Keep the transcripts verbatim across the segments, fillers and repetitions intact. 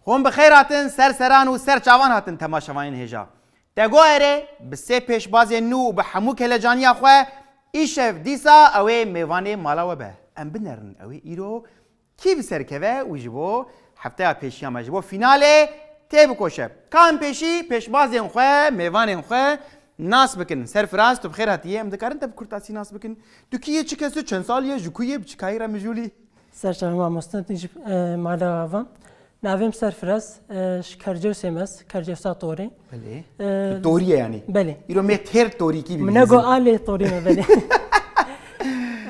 Hûn bi xêr hatin, ser seran û ser çavan hatin temaşevanên hêja. Te go erê, bi sê pêşbazên nû û bi hemû kelecaniya xwe, îşev dîsa ew ê mêvanê mala we be. Em binerin ew ê îro kî bi ser keve û ji bo hefteya pêşiya me, ji bo fînalê tê bikoşe. Ka em pêşî pêşbazên xwe, mêvanên xwe nas bikin. Serfiraz, tu bi xêr hatiye, em dikarin te bi kurtasî nas bikin. Tu kî yê, çi kes î, çend salî ye, ji ku yê, bi çi kayî re mijûlî? Serçava mamoste, tu jî, e, mala ava. Navê min Serfiraz, e, ji Kercewsê me, Kercewsa Torê. Belê. E, Torî ye yanî? Belê. Îro me têr torîkî bibî. Min ne go alê torî me, belê.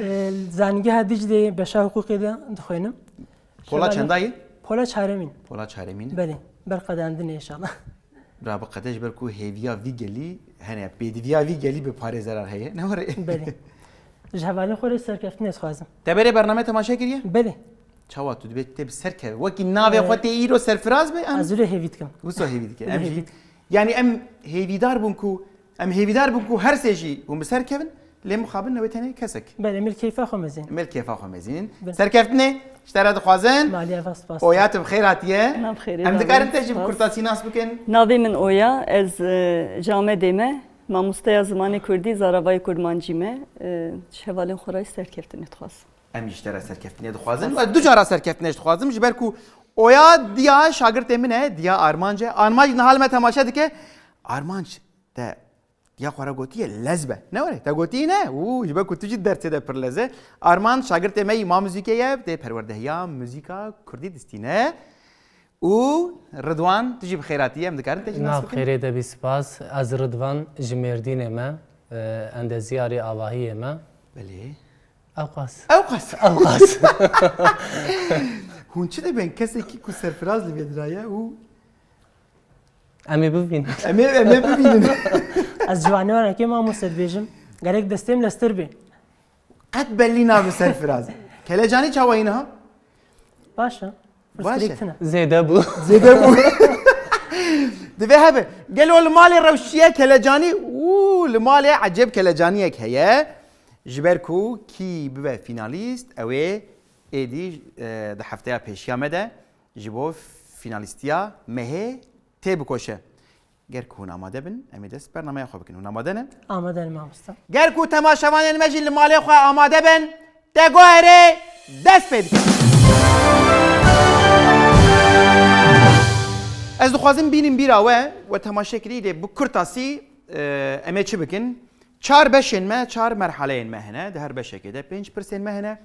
E, Zanîngeha Dicleyê beşa hiqûqê de dixwînim. Pola Şevalê çendayî? Pola çaremîn. Pola çaremîn. Belê. Berqedandinê inşallah. Bira biqede ji ber ku hêviya vî gelî hene, pêdiviya vî gelî bi parêzeran heye. Ne were? Belê. Ji hevalên xwe re serkeftinê dixwazim. Te berê bername temaşe kiriye? Belê. Çawa tu dibê tê bi ser keve? Wekî navê Ee, xwe tê îro Serfiraz be, em ez wilo hêvî dikim. Wisa hêvî dike. Em Hêvî jî, dikim. Yanî em hêvîdar bûn ku, em hêvîdar bûn ku her sê jî hûn bi ser kevin, lê mixabin newê tenê kesek. Belê, em ê li keyfa xwe mezin. Em ê li keyfa xwe mezin. Belê. Serkeftinê ji te re dixwazin. Malî ava spas. Oya, tu bi xêr hatiye. Em bi xêrê Em dikarin te jî bi spas. Kurtasî nas bikin. Navê min Oya, ez, e, ji Amedê me. Mamosteya zimanê kurdî, zaravayê kurmancî me. E, ji hevalên xwe re serkeftinê dixwazim. Em jî ji te re serkeftinê dixwazin. Spas. Ez du cara serkeftinê jî dixwazim, ji ber ku Oya diya şagirtê min e, diya Armanc e. Armanc niha li me temaşe dike. Armanc, te diya xwe re gotiye lez be. Ne were? Te gotî ne? Û, ji ber ku tu jî dersê de pir lez e. Armanc şagirtê me yî ma muzîkê ye, tê perwerdehiya muzîka kurdî distîne. Û Ridwan, tu jî bi xêr hatiye, em dikarin te jî nas bikin? Nav xêrê de bî, spas. Ez Ridwan, ji Mêrdînê me, e, endeziyarê avahiyê me. Belê. Ewqas. Ewqas. Ewqas. Hûn çi dibên kesekî ku serfiraz li vê diraye û Em ê bibînin. Em ê, em ê bibînin. Ez ciwanê wan ekê mamoste dibêjim. Gerek destê min lestir bê. Qet belî nabe Serfiraz. Kelecanî çawa yî niha? Baş e. Baş e. Pirsgirêk tune. Zêde bû. Zêde bû. Divê hebe. Gelo li malê rewşiye kelecanî û li malê ecêb kelecaniyek heye. Ji ber ku kî bibe fînalîst, ew ê êdî, e, di hefteya pêşiya me de ji bo fînalîstiya mehê tê bikoşe. Ger ku hûn amade bin, em ê dest bernameya xwe bikin. Hûn amade ne? Amade ne, mamoste. Ger ku temaşevanên me jî li malê xwe amade bin, te go erê, dest pê dikin. Ez dixwazim bînim bîra we, we temaşe kirî, lê bi kurtasî, e, em ê çi bikin? Çar beşên me, çar merhaleyên me hene. Di her beşekê de pênc pirsên me hene.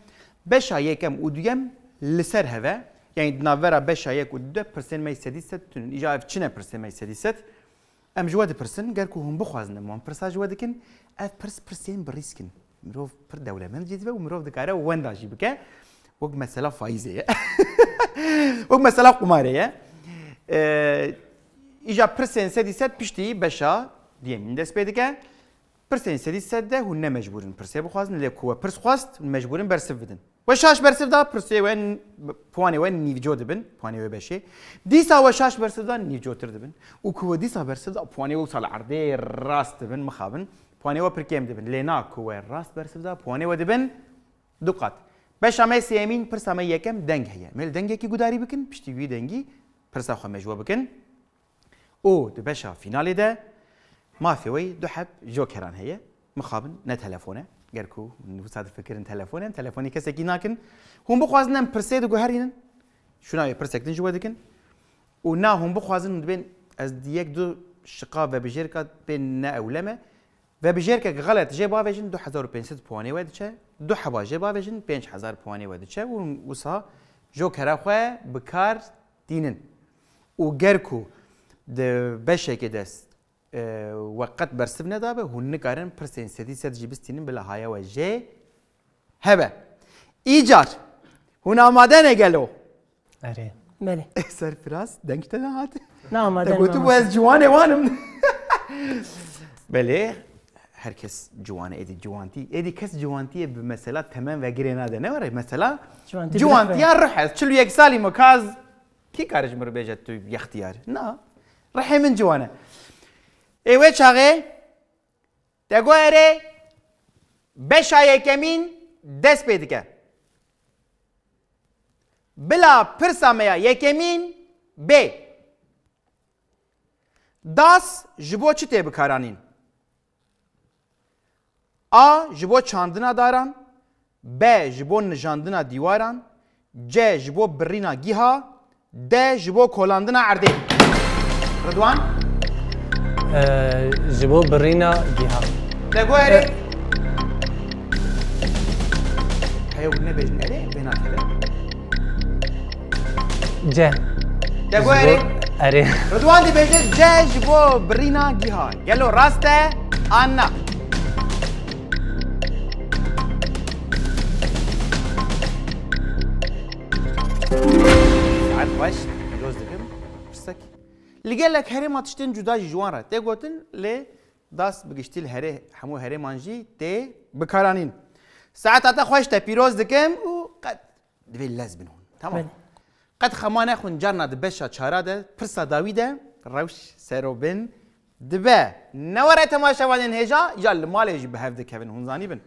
Beşa yekem û duyem li ser hev e. Yanî di navbera beşa yek û du de pirsên me yî sedî sed tune. Îja ev çi ne pirsên me yî sedî sed? Em ji we dipirsin, ger ku hûn bixwazin em wan pirsa ji we dikin, ev pirs pirsên bi rîsk in. Mirov pir dewlemend jî dibe û mirov dikare wenda jî bike. Wek mesela faîzê ye. Wek mesela qumarê ye. Ee, îja pirsên sedî sed piştî beşa duyemîn dest pê dike. Pirsên sedî sed de hûn ne mecbûr in pirsê bixwazin, lê ku we pirs xwest, hûn mecbûr in bersiv bidin. We şaş bersiv da, pirsê we n-, puanê we nîvco dibin, puanê we beşê. Dîsa we şaş bersiv da, nîvcotir dibin. Û ku we dîsa bersiv da, puanê we wisa li erdê rast dibin, mixabin. Puanê we pir kêm dibin. Lê na ku we rast bersiv da, puanê we dibin du qat. Beşa me sêyemîn, pirsa me yekem deng heye. Em ê li dengekî gudarî bikin, piştî wî dengî pirsa xwe me ji we bikin. Û di beşa fînalê de mafê we yî du heb jokeran heye. Mixabin ne telefon e. Ger ku hûn wisa difikirin telefon e, em telefonê kesekî nakin. Hûn bixwazin em pirsê diguherînin. Şûna wê pirsek din ji we dikin. Û na hûn bixwazin hûn dibên ez di yek du şiqa vebijêrka pê ne ewle me. Vebijêrkek xelet jê bavêjin du hezar û pênc sed puanê we diçe. Du heba jê bavêjin pênc hezar puanê we diçe. Û wisa jokera xwe bi kar tînin. Û ger ku di beşekê de, e, we qet bersiv nedabe, hûn nikarin pirsên sedî sed jî bistînin bila haya we jê hebe. Îcar, hûn amade ne gelo? Erê. Belê. Serfiraz, deng te nehat? Na, amade Te ne, gotu bu mamoste. Ez ciwanê wan im. Belê, her kes ciwan e, êdî ciwantî, êdî kes ciwantiyê bi mesela temen ve girê nade. Ne were? Mesela Ciwantî ciwantiya biraxwe. Ruh e. Çil û yek salî me kaz Kî kare ji min re bêje tu yextiyar î? Na. Rihê min ciwan e. Ê wê çaxê te got erê beşa yekemîn dest pê dike. Bila pirsa me ya yekemîn B. Das ji bo çi tê bikaranîn? A. Ji bo çandina daran. B. Ji bo nijandina dîwaran. C. Ji bo birîna giha. D. Ji bo kolandina erdê. Ridwan? Ee, ji bo birîna giha. Te got erê. Heye hûn nebêjin erê, vê nakeve. C. Te got erê. Erê. Ridwan dibêje C ji bo birîna giha. Gelo rast e an na? Saet xweş, pîroz dikim. Pirsek. Li gelek herêma tiştên cuda jî ji wan re tê gotin, lê das bi giştî li herê, hemû herêman jî tê bikaranîn. Saeta te xweş, te pîroz dikim û qet divê lez bin hûn. Tamam. Belê. Qet xema nexwin, carna di beşa çara de, pirsa dawî de rewş ser û bin dibe. Ne were temaşevanên hêja, ya li malê jî bi hev dikevin, hûn zanîbin.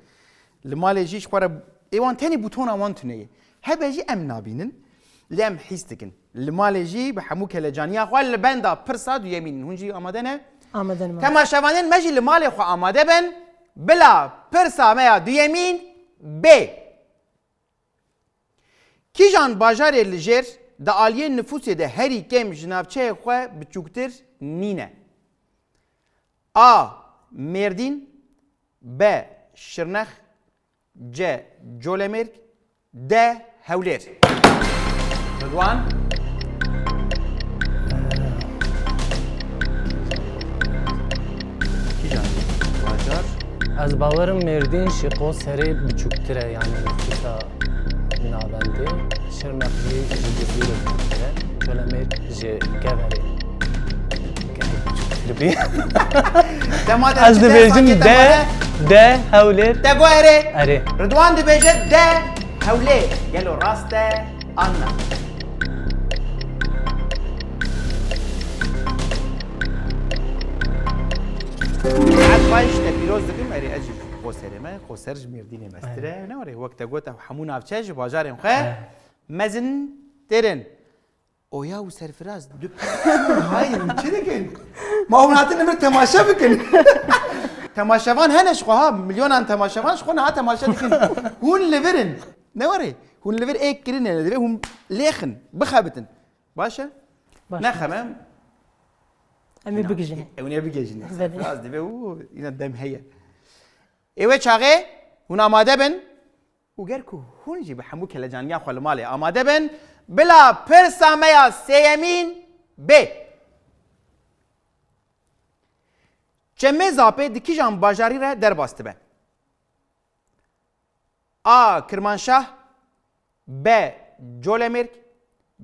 Li malê jî ji xwe re ê wan tenê bûtona wan tune ye. Hebe jî em nabînin, lê em hîs dikin. Li malê jî bi hemû kelecaniya xwe li benda pirsa duyemîn in. Hûn jî amade ne? Amade ne. Temaşevanên me jî li malê xwe amade bin. Bila pirsa me ya duyemîn bê. Kîjan bajarê li jêr di aliyê nifûsê de herî kêm ji navçeyê xwe biçûktir nîne? A. Mêrdîn. B. Şirnex. C. Colemêrg. D. Hewlêr. Ridwan. Kîjan bajar? Ez bawerim Mêrdîn ji Qoserê biçûktir e, yanî nifûsa navendê. Şirnex jî ji Cizîrê biçûktir e. Colemêrg ji Keverê. Gelek biçûktir bî. Dema de Ez çi te dibêjim sanki D, dema de? D, Hewlêr. Te got erê. Erê. Ridwan dibêje D, Hewlêr. Gelo rast e an na? Saet xweş, te pîroz dikim. Erê, ez jî Qoserê me. Qoser ji Mêrdînê mestir e. Ne were, wek te got, ew hemû navçe ji bajarên xwe mezin têrin. Oya û Serfiraz, du pîroz. Hayır, çi dikin? Ma hûn hatin li vir temaşe bikin. Temaşevan hene ji xwe ha, milyonan temaşevan ji xwe niha temaşe dikin. Hûn li vir in. Ne were? Hûn li vir êk kirine, divê hûn lêxin, bixebitin. Baş e? Baş Ne e. xemem. Em ê bigihîjin. Ew ne bigihîjin. Belê. Serfiraz divê û îna dem heye. Ê wê çaxê hûn amade bin. Û ger ku hûn jî bi hemû kelecaniya xwe li malê amade bin, bila pirsa me ya sêyemîn bê. Çemê Zapê di kîjan bajarî re derbas dibe? A. Kirmanşah. B. Colemêrg.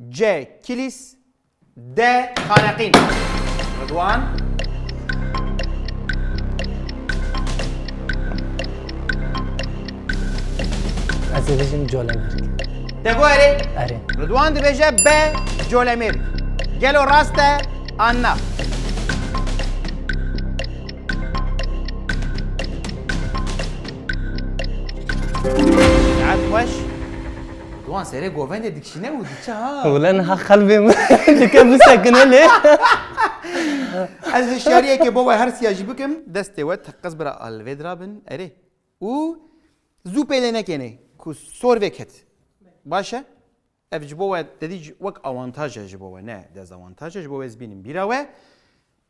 C. Kilîs. D. Xaneqîn. Ridwan. Ez ê bijim Colemêrg. Te got erê? Erê. Ridwan dibêje B. Colemêrg. Gelo rast e an na? Saet xweş. Ridwan serê govendê dikişîne û diçe ha. Wile niha qelbê min dike bisekine lê. Ez hişyariyekê bo we her siya jî bikim. Destê we teqez bira alvê dirabin. Erê. Û zû pê lê nekêne ku sor vê ket. Baş e? Ev ji bo we, te dî ji, wek awantaj e ji bo we, ne dezawantaj e, ji bo we ez bînim bîra we.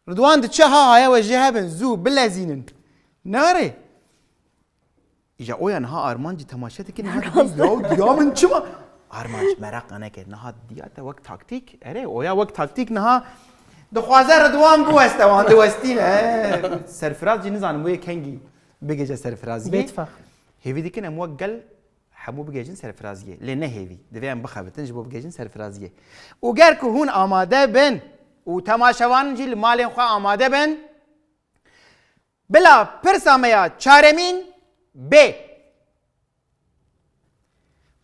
Ridwan diçe ha, haya we jê hebin, zû bilezînin. Nare. Îja oya niha armancî temaşe dikin, niha dibê ya, ya min çima? Armanc meraq neke, niha diya te wek taktîk, erê, oya wek taktîk niha dixwaze Ridwan biweste, wan diwestîne. Serfiraz jî nizanim wê kengî bigêje serfiraziyê. Bêtifaq. Hêvî dikin em wek gel hemû bigihêjin serfiraziyê. Lê ne hêvî. Divê em bixebitin ji bo bigihêjin serfiraziyê. Û ger ku hûn amade bin û temaşevan jî li malên xwe amade bin, bila pirsa me ya çaremîn bê.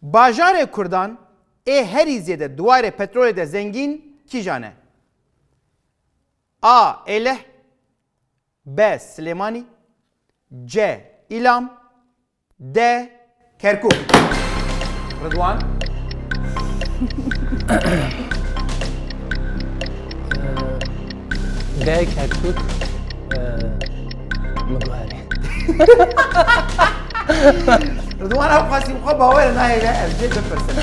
Bajarê Kurdan ê herî zêde di warê petrolê de zengîn kîjan e? A. Êlih. B. Silêmanî. C. Îlam. D. Kerkûk. Ridwan. D Kerkûk, e, Miguharê. Ridwan ew qasî xwe bawer nahêle ez jê bipirsim.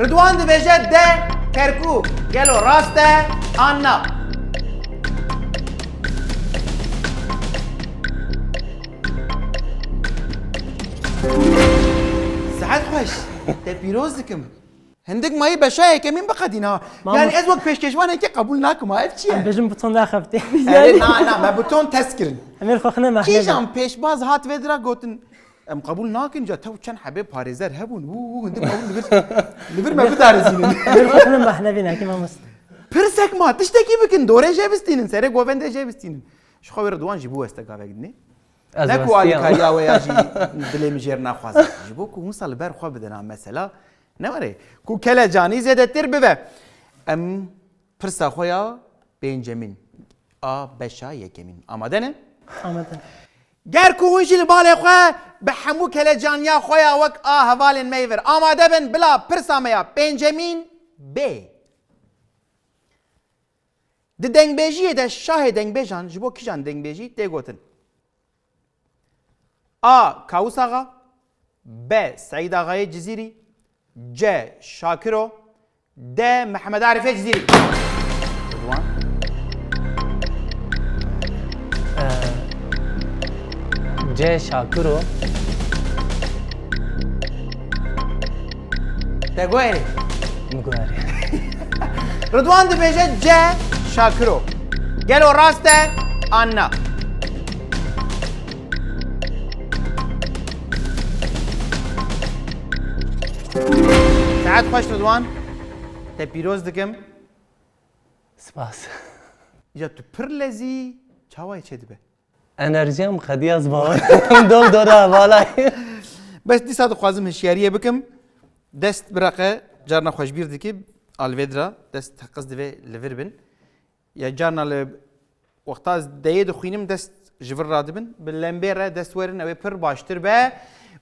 Ridwan dibêje D Kerkûk. Gelo rast e an na? Sihet xweş. Te pîroz dikim. Hindik mayî beşa yekemîn biqedîna. Mamost- Yani ez wek pêşkêşvanekê qebûl nakim ha. Ev çi ye? Em bêjin buton daxeftê. Erê na na me buton test kirin. Em ê xwe xine mehnê. Kîjan pêşbaz hat vê dira gotin? Em qebûl nakin ca tew çend hebê parêzer hebûn. Wû wû hindik qebûl li vir, li vir me bidarizînin. Em ê xwe xine mehnevî nekî mamost. Pirsek ma tiştekî bikin. Dorê jê bistînin. Serê govendê jê bistînin. Ji xwe wê Ridwan jî biweste gavek dinê. Ne ku alîkariya we ya jî dilê min jêr naxwaze. Ji bo ku hûn sal li ber xwe bidin ha mesela. Ne were ku kelecanî zêdetir bibe. Em pirsa xwe ya pêncemîn a beşa yekemîn. Amade ne? Amade. Ger ku hûn jî li balê xwe bi hemû kelecaniya xwe ya wek a hevalên me yê vir amade bin, bila pirsa me ya pêncemîn bê. Di dengbêjiyê de şahê dengbêjan ji bo kîjan dengbêjî tê gotin? A. Kawus Axa. B. Seîd Axayê Cizîrî. C. Şakiro. D. Mihemed Arifê Cizîrî. Ridwan. Ee, C. Şakiro. Te guherê. Min guherê. Ridwan dibêje C. Şakiro. Gelo rast e an na? Saet xweş Ridwan. Te pîroz dikim. Spas. Ya tu pir lezî çawa çê dibe? Enerjiya min qediya ez bawer dol dora hevala. Bes dîsa dixwazim hişyariyê bikim. Dest bireqe, carna xwe ji bîr dikî, alvêdira, dest teqez divê li vir bin. Ya carna li wexta ez deyê dixwînim dest ji vir radibin. Bi lembê re dest werin ew ê pir baştir be.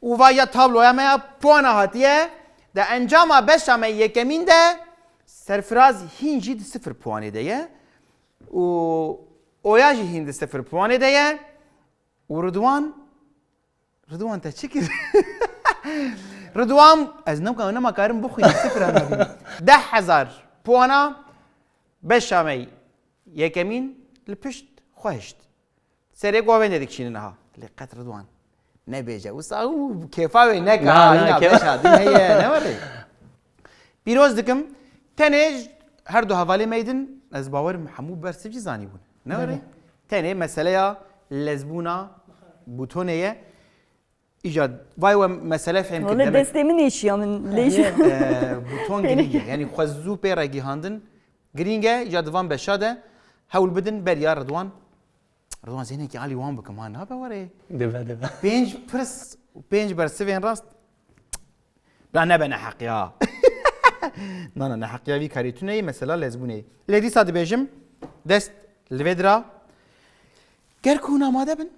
Û va ya tabloya me ya puana hatiye. De encama beşa me yekemîn de serfiraz hîn jî di sifir puanê de ye. Û oya jî hîn di sifir puanê de ye. Û Ridwan, Ridwan te çi kir? Ridwan, ez nema, nema karim bixwînim, sifir anabînim. Deh hezar puana beşa me yekemîn li pişt xwe hişt. Serê govendê dikişînin niha. Lê qet Ridwan nebêje. Wisa û kêfa wê neka. Na, na, hîna kêfa. Beşa din heye, ne were? Pîroz dikim, tenê j-, her du hevalê me din, ez bawerim hemû bersiv jî zanîbûn. Ne were? Belê. Tenê meseleya lezbûna butonê ye. Îca vay we mesele fêm kir. Wele demek destê min êşiya min lêş. Ee, buton girîng e. Yani xwe zû pê re gihandin girîng e. Îca di van beşa de hewl bidin beriya Ridwan. Ridwan zênekî alî wan bikim ha nabe were. Dibe, dibe. Pênc pirs, pênc bersivên rast. Bila nebe neheqiya. Na, na, neheqiya vî karî tune ye, mesela lezbûnê ye. Lê dîsa dibêjim, dest li vê dira. Ger ku hûn amade bin.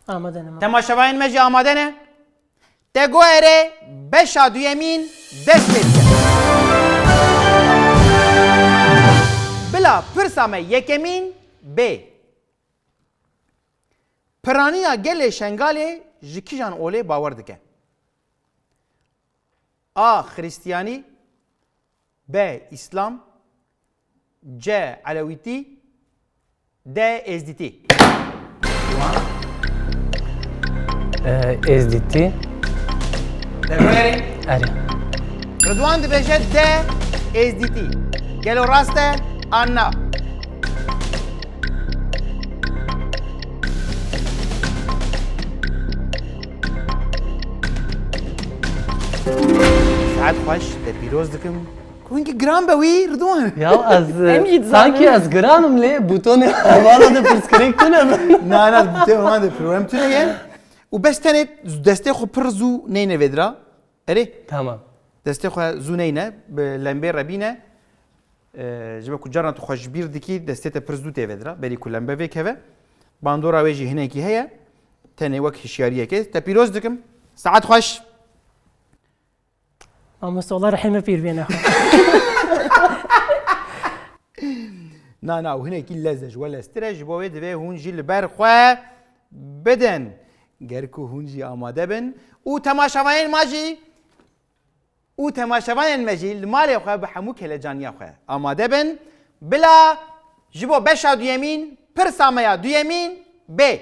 Amade ne. Temaşevayên me jî amade ne. Te guherê beşa duyemîn dest pê dike. Bila pirsa me yekemîn bê. Piraniya gelê Şengalê ji kîjan olê bawer dike? A. Xristiyanî. B. Îslam. C. Elewîtî. D. Êzdîtî. Ee, Êzdîtî. Erê. Ridwan dibêje D. Êzdîtî. Gelo rast e an na? Saet xweş, te pîroz dikim. Ku hingî giran be wî, Ridwan. Ya ez, Em jî dizanin. Sankî ez giran im lê butonê hevala de pirsgirêk tune be. Na, na, butonê hevala de problem tune ye. Û bes tenê destê xwe pir zû neyne vê dira. Erê? Tamam. Destê xwe zû neyne, bi lembê re bîne. Ee, ji ber ku carna tu xwe ji bîr dikî, destê te pir zû tê vê dira. Berî ku lembe vê keve. Bandora wê jî hinekî heye. Tenê wek hişyariyekê. Te pîroz dikim. Saet xweş. Mamoste, wela rihê me pîr bê nexwe. Na, na, û hinekî lez e, ji we leztir e, ji bo wê divê hûn jî li ber xwe bidin. Ger ku hûn jî amade bin û temaşevanên ma jî û temaşevanên me jî li malê xwe bi hemû kelecaniya xwe amade bin, bila ji bo beşa duyemîn, pirsa me ya duyemîn bê.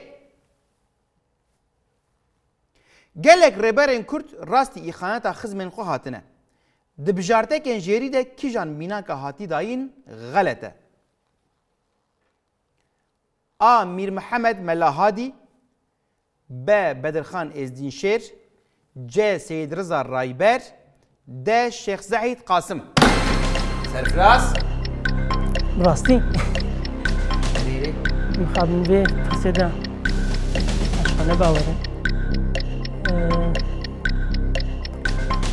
Gelek rêberên Kurd rastî îxaneta xizmên xwe hatine. Di bijartekên jêrî de kîjan mînaka hatî dayîn xelet e? A. Mîr Mihemed Mela Hadî, B. Bedirxan Êzdînşêr, C. Seyîd Riza Rayber, D. Şêx Zehîd Qasim. Serfiraz. Bi rastî. Erê. Mixabin vê pirsê de ez xwe ne bawer im. Ee,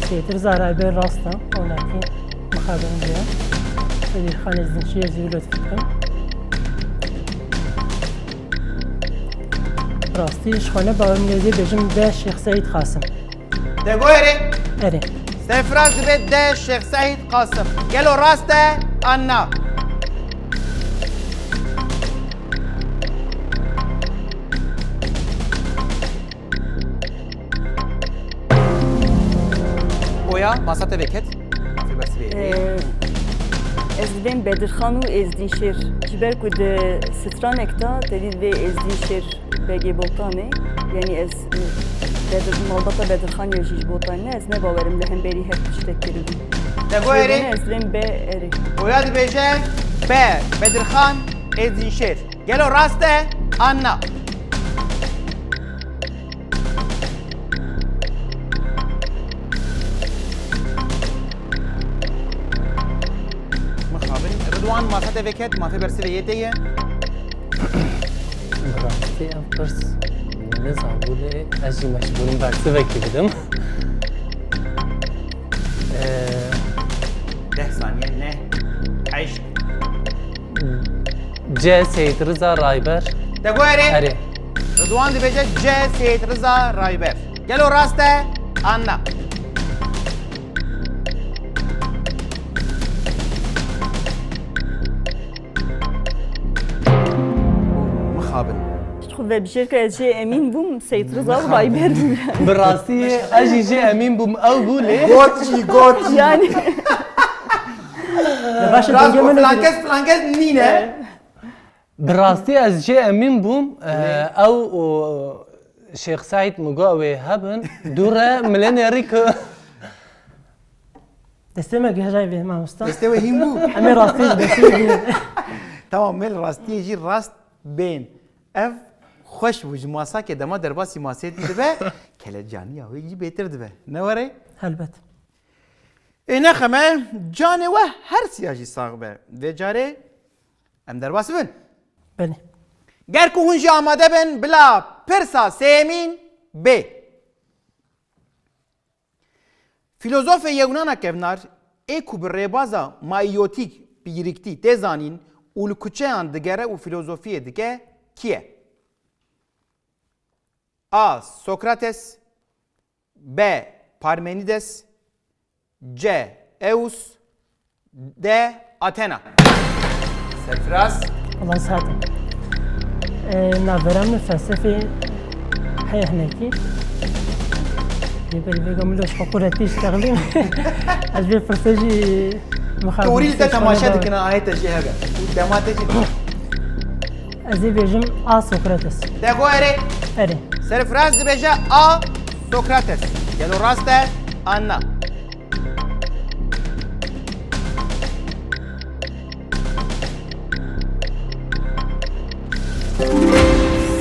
Seyîd Riza Rayber rast e, ew nakî mixabin vê. Bedirxan Êzdînşêr zî wilo difikirim. Rastî ji xwe ne bawer im, lê ez ê bêjim D. Şêx Seyîd Qasim. Te got erê? Erê. Serfiraz dibe D. Şêx Seyîd Qasim. Gelo rast e an na? Oya, masa te veket. Mafê bersivê. Ee, ez dibêm Bedirxan û Êzdînşêr. Ji ber ku di stranek de te dî divê Êzdînşêr Begê Botanê, yanî ez, e, Bedir, malbata Bedirxanê jî ji Botanê ne, ez ne bawer im li hemberî her tiştek kiribû. Te got erê? Ji bo ne ez dibêm B erê. Oya dibêje B, Bedirxan Êzdînşêr. Gelo rast e an na? Mixabin. Ridwan, masa te veket, mafê bersivê yê te ye. Bi rastî ev pirs nizam bû lê ez jî mecbûr im bersivekî bidim. Ee, Deh saniye, ne? Heşt. C. Seyîd Riza Rayber. Te got erê? Erê. Ridwan dibêje C. Seyîd Riza Rayber. Gelo rast e an na? Mixabin. Ji xwe vebijêr ke ez jê emîn bûm, Seyîd Riza û Rayber bû. Bi rastî ez jî jê emîn bûm, ew bû lê. Got jî, got jî. Yani. Baş e, rast dengê got, min filan kes, filan kes nîne. Bi rastî ez jê emîn bûm, e, ew û Şêx Seîd Muga wê hebin, dû re milê nêrî ku. Destê me gihejayî vê mamosta. Destê we hîn bû. Em ê rastî ji destê me bînin. Tamam, me li rastiyê jî rast bên. Ev xweş bû, ji masakê dema derbasî masê dibe, kelecaniya wê jî bêtir dibe. Ne were? Helbet. Ê nexeme, canê we her siya jî sax be. Vê carê em derbas bin. Belê. Ger ku hûn jî amade bin, bila pirsa sêyemîn bê. Fîlozofê Yewnana kevnar ê ku bi rêbaza maîyotîk, pîriktî, tê zanîn û li kuçeyan digere û fîlozofiyê dike, kî ye? A. Sokrates, B. Parmenides, C. Eus, D. Athena. Serfiraz. Wala saet e. Ee, navbera min felsefê heye hinekî. Lê belê vêga min li xwe quretî ji texlîm. Ez vê pirsê jî mixabin. Torî li te temaşe dikin, ahê te jî hebe. Û dema te jî. Ez ê bêjim A. Sokrates. Te got erê? Erê. Serfiraz dibêje A. Sokrates. Gelo rast e an na?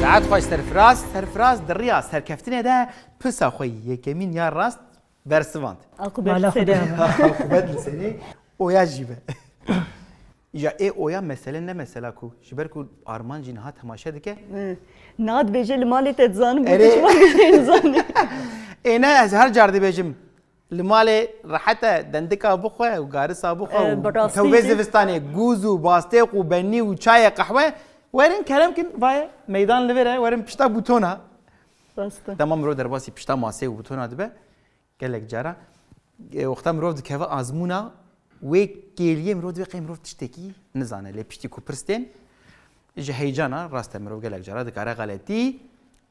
Saet xweş Serfiraz. Serfiraz di riya serkeftinê de pirsa xwe yekemîn ya rast bersivand. Aqibet Mala Xwedê serê. Aqibet li serê. Oya jî be. Îja ê oya mesele ne mesela ku, ji ber ku Arman jî niha temaşe dike. Niha dibêje li malê te dizanim, erê. Ê ne, ez her car dibêjim. Li malê rehet e, dendika bixwe û garisa bixwe û tewbê zivistanê, gûz û bastêq û benî û çayê qehwe. Werin kerem kin, vaye meydan li vir e, werin pişta bûtona. Rast e. Dema mirov derbasî pişta masê û bûtona dibe, gelek cara, e, wexta mirov dikeve azmûna, Wê kêliyê mirov divê qey mirov tiştekî nizane. Lê piştî ku pirs tên, ji heyecana rast e mirov gelek cara dikare xeletî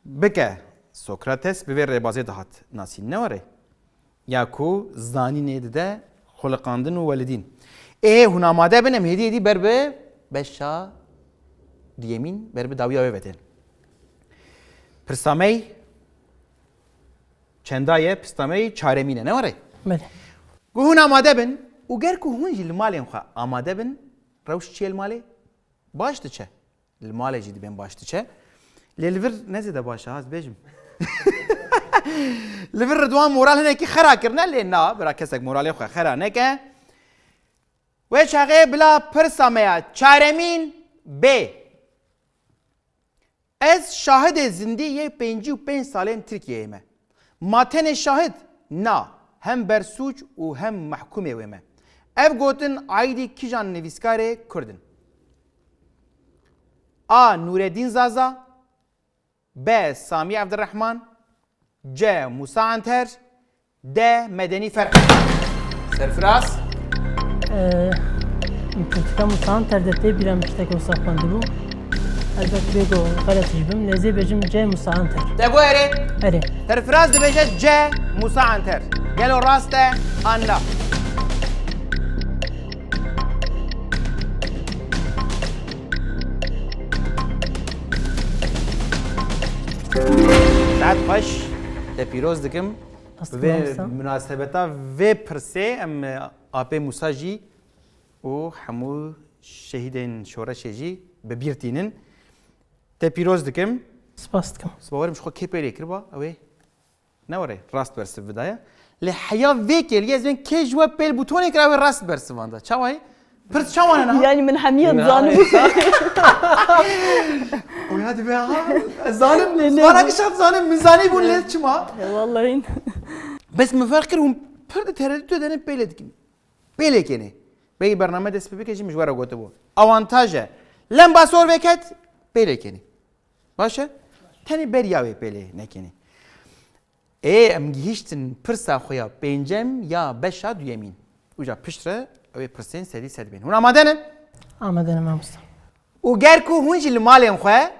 bike. Sokrates bi vê rêbazê dihat nasîn, ne were? Ya ku zanînê dide xuliqandin û welidîn. Ê, hûn amade bin, em hêdî hêdî ber bi beşa duyemîn, ber bi dawiya wê ve tên. Pirsa me yê çenda ye? Pirsa me yê çaremîn e, ne were? Belê. Ku hûn amade bin û ger ku hûn jî li malên xwe amade bin, rewş çi ye li malê? Baş diçe. Li malê jî dibên baş diçe. Lê li vir ne zêde baş e, ha, ez bêjim. Li vir Ridwan moral hinekî xera kirine, lê na, bira kesek moralê xwe xera neke. Wê çaxê bila pirsa me ya çaremîn bê. Ez şahidê zindî yê pêncî û pênc salên Tirkiyeyê me. Ma tenê şahid? Na, hem bersûc û hem mehkûmê wê me. Ev gotin aîdî kîjan nivîskarê Kurd in? A. Nûredîn Zaza, B. Samî Evdirehman, C. Musa Anter, D. Medenî Ferheng. Serfiraz. Ee, Min pirtika Musa Anter de tê bîra min tiştek wisa xwendibû. Elbet bê ku xelet jî bim, lê zê bêjim C. Musa Anter. Te got erê? Erê. Serfiraz dibêje C. Musa Anter. Gelo rast e an na? Saet xweş, te pîroz dikim. Rast Vê mamosta. Munasebeta vê pirsê em, e, apê Musa jî û hemû şehîdên şoreşê jî bi bîr tînin. Te pîroz dikim. Spas dikim. Sibawerim ji xwe kê pêlê kiriba, ew ê ne were rast bersiv bidaye. Lê heya vê kêliyê ez bên kê ji we pêl bûtonê kira wê rast bersivanda. Çawa ye? Pirs çawa ne niha? Yani min hemiye dizanim. Oya dibe ha. Ez zanim. Ne, ne? Bana kişat zanim. Min zanî bûn lê çima? E, vallahi. Bes min ferq kir hûn pir di tereddûtê de ne pêlê dikin. Pêlê kenê. Bey bername dest pê bike jî min ji we re gotibû. Awantaj e. Lemba sor veket, pêlê kenê. Baş e? Tenê beriya wê pêlê nekenê. Ê, em gihîştin pirsa xwe ya pêncem ya beşa duyemîn. Uca piştre ew ê pirsên sedî sed bên. Hûn amade ne? Amade ne mamosta. Û ger ku hûn jî li malên xwe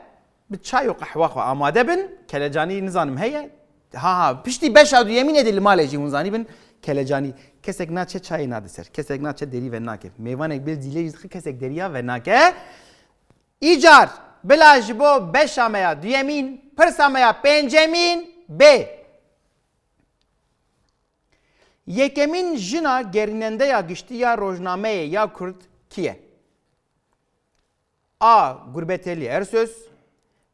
bi çay û qehwa xwe amade bin, kelecanî nizanim heye. Ha, ha, piştî beşa duyemînê de li malê jî hûn zanî bin, kelecanî. Kesek naçe çayê nade ser, kesek naçe derî venake. Mêvanek bêl zîlê jî dixe, kesek deriya venake. Îcar, bila ji bo beşa me ya duyemîn, pirsa me ya pêncemîn bê. Yekemîn jina gerînendeya giştî ya rojnameyê ya Kurd kî ye? A. Gurbetelî Ersöz,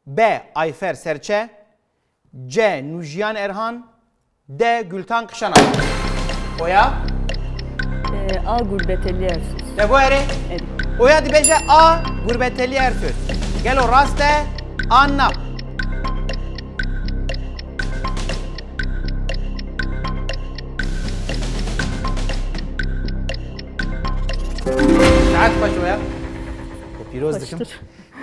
B. Ayfer Serçe, C. Nûjiyan Erhan, D. Gültan Kışanak. Oya? Ee, A. Gurbetelî Ersöz. Te got erê? Erê. Oya dibêje A. Gurbetelî Ersöz. Gelo rast e an na? Saet xweş oya. Te pîroz dikim. Xweştir.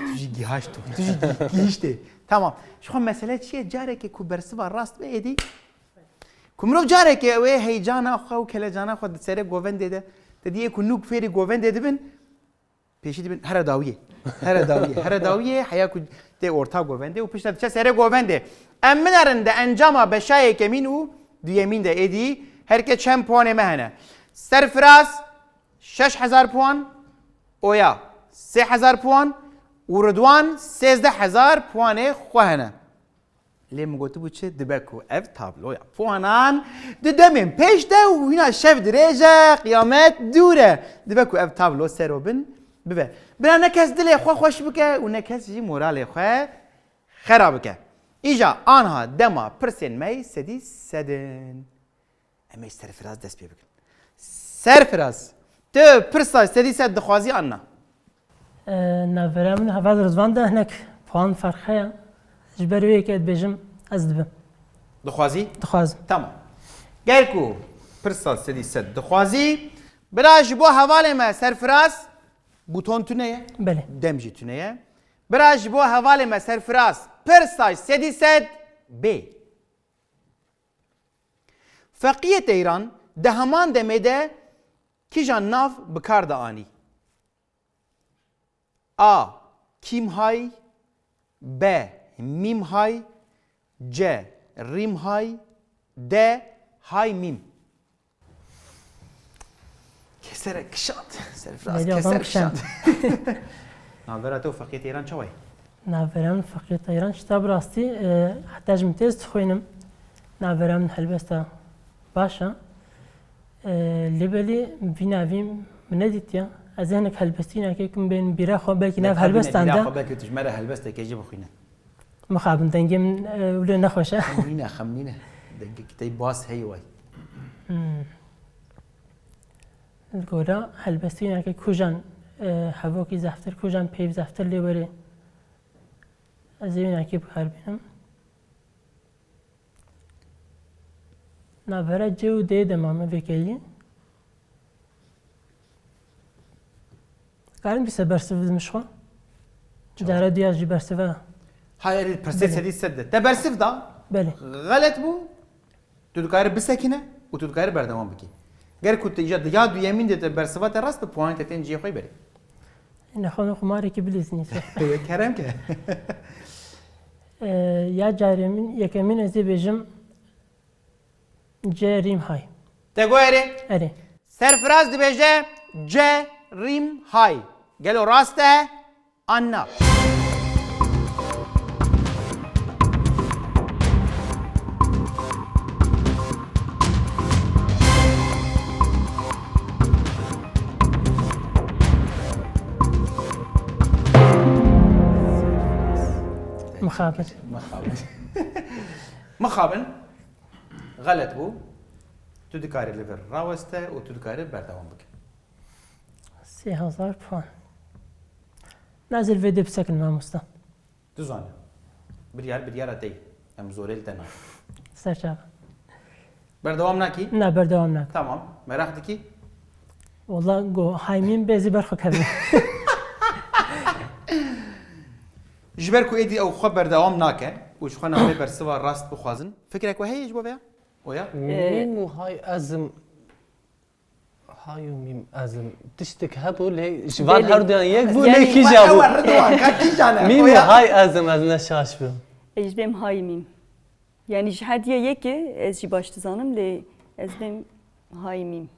Tu jî gihaşt, tu jî gi-, gihiştê. Tamam. Ji xwe mesele çi ye? Carekê ku bersiva rast be êdî. Ku mirov carekê ew ê heycana xwe û kelecana xwe di serê govendê de, te diyê ku nûk fêrî govendê dibin, pêşî dibin, here dawiyê. Here dawiyê. Here dawiyê, heya ku tê orta govendê û pişta diçe serê govendê. Em binerin di encama beşa yekemîn û duyemîn de êdî, her ke çend puanê me hene. Serfiraz şeş hezar puan, Oya sê hezar puan û Ridwan sêzdeh hezar puanê xwe hene. Lê min gotibû çi? Dibe ku ev tabloya puanan di demên pêş de û hîna şev dirêj e, qiyamet dûr e. Dibe ku ev tablo ser û bin bibe. Bira ne kes dilê xwe xweş bike û ne kes jî moralê xwe xera bike. Îja anha dema pirsên me yê sedî sed in. Em ê Serfiraz dest pê bikin. Serfiraz, tu pirsa sedî sed dixwazî an na? E, navbera min heval Rizvan de hinek puan ferq heye. Ji ber wê yekê dibêjim ez dibim. Dixwazî? Dixwazim. Tamam. Ger ku pirsa sedî sed dixwazî, bira ji bo hevalê me Serfiraz, bûton tune ye. Belê. Dem jî tune ye. Bira ji bo hevalê me Serfiraz, pirsa sedî sed bê. Feqiyê Teyran di heman demê de kîjan nav bi kar de anî? A. Kîmhay. B. Mîmhay. C. Rîmhay. D. Hay mîm. Keserek kişand. Serfiraz Belê adam keserek kişand. Kişand. Navbera te û Feqiyê Teyran çawa ye? Navbera min Feqiyê Teyran, ji te bi rastî, e, heta ji min têz dixwînim. Navbera min helbesta baş e. E, lê belê vî navî min nedîtiye. Ez ê hinek helbestînekê kim bên bîra xwe, belkî nav helbestan de. Bîra xwe, belkî tu ji me re helbestekê jî bixwîne. Mixabin, dengê min, e, wilo nexweş e. Xemnîne, xemnîne. Dengekî te yî bas heye way. Hmm. Li gora helbestîneke kujan, e, hevokî zeftir, kujan peyv zeftir lê were. Ez ê wînekê bi kar bînim. Navbera C û D de mame vêkelî. Karim bîse bersiv bidim ji xwe? Çawa? Cara diya jî bersiva. Hayır, pirsê Belê. Sedî sed de. Te bersiv da? Belê. Xelet bû. Tu dikarî bisekine û tu dikarî berdewam bikî. Ger ku tu ya, ya duyemîn de te bersiva te rast bi, puanê te tên cihê xwe berê. Nexwe xumarekî bilîzînî. Kerem ke. Ee, ya carê min, yekemîn ez ê bêjim C rîm hay. Te got erê? Erê. Serfiraz dibêje C rîm hay. Gelo rast e? Anna. Mixabin. Mixabin. Mixabin. Xelet bû. Tu dikarî li vir raweste û tu dikarî berdewam bike. Sê hezar puan. Nazil vê dê bisekin mamosta. Tu zane. Biryar, biryara te ye. Em zorê li te nakin. Ser çava. Berdewam nakî? Na, berdewam nakim. Tamam. Meraq dikî? Walla go hay mîm bê zî ber xwe kevin. Ji ber ku êdî ew xwe berdewam nake û ji xwe navê bersiva rast bixwazin, fikrek we heye ji bo vêya? Oya? Mîm û hay ezim. Hay û mîm ezim. Tiştek hebû lê ji van Belê. Herduyan yek bû, Yanî lê kîja bû? Ew ridwan, ka kîjan e? Mîm û Oya? Hay ezim, ez ne şaş bim. Ez bêm hay mîm. Yanî ji her diye yekê ez jî baş dizanim lê ez bêm hay mîm.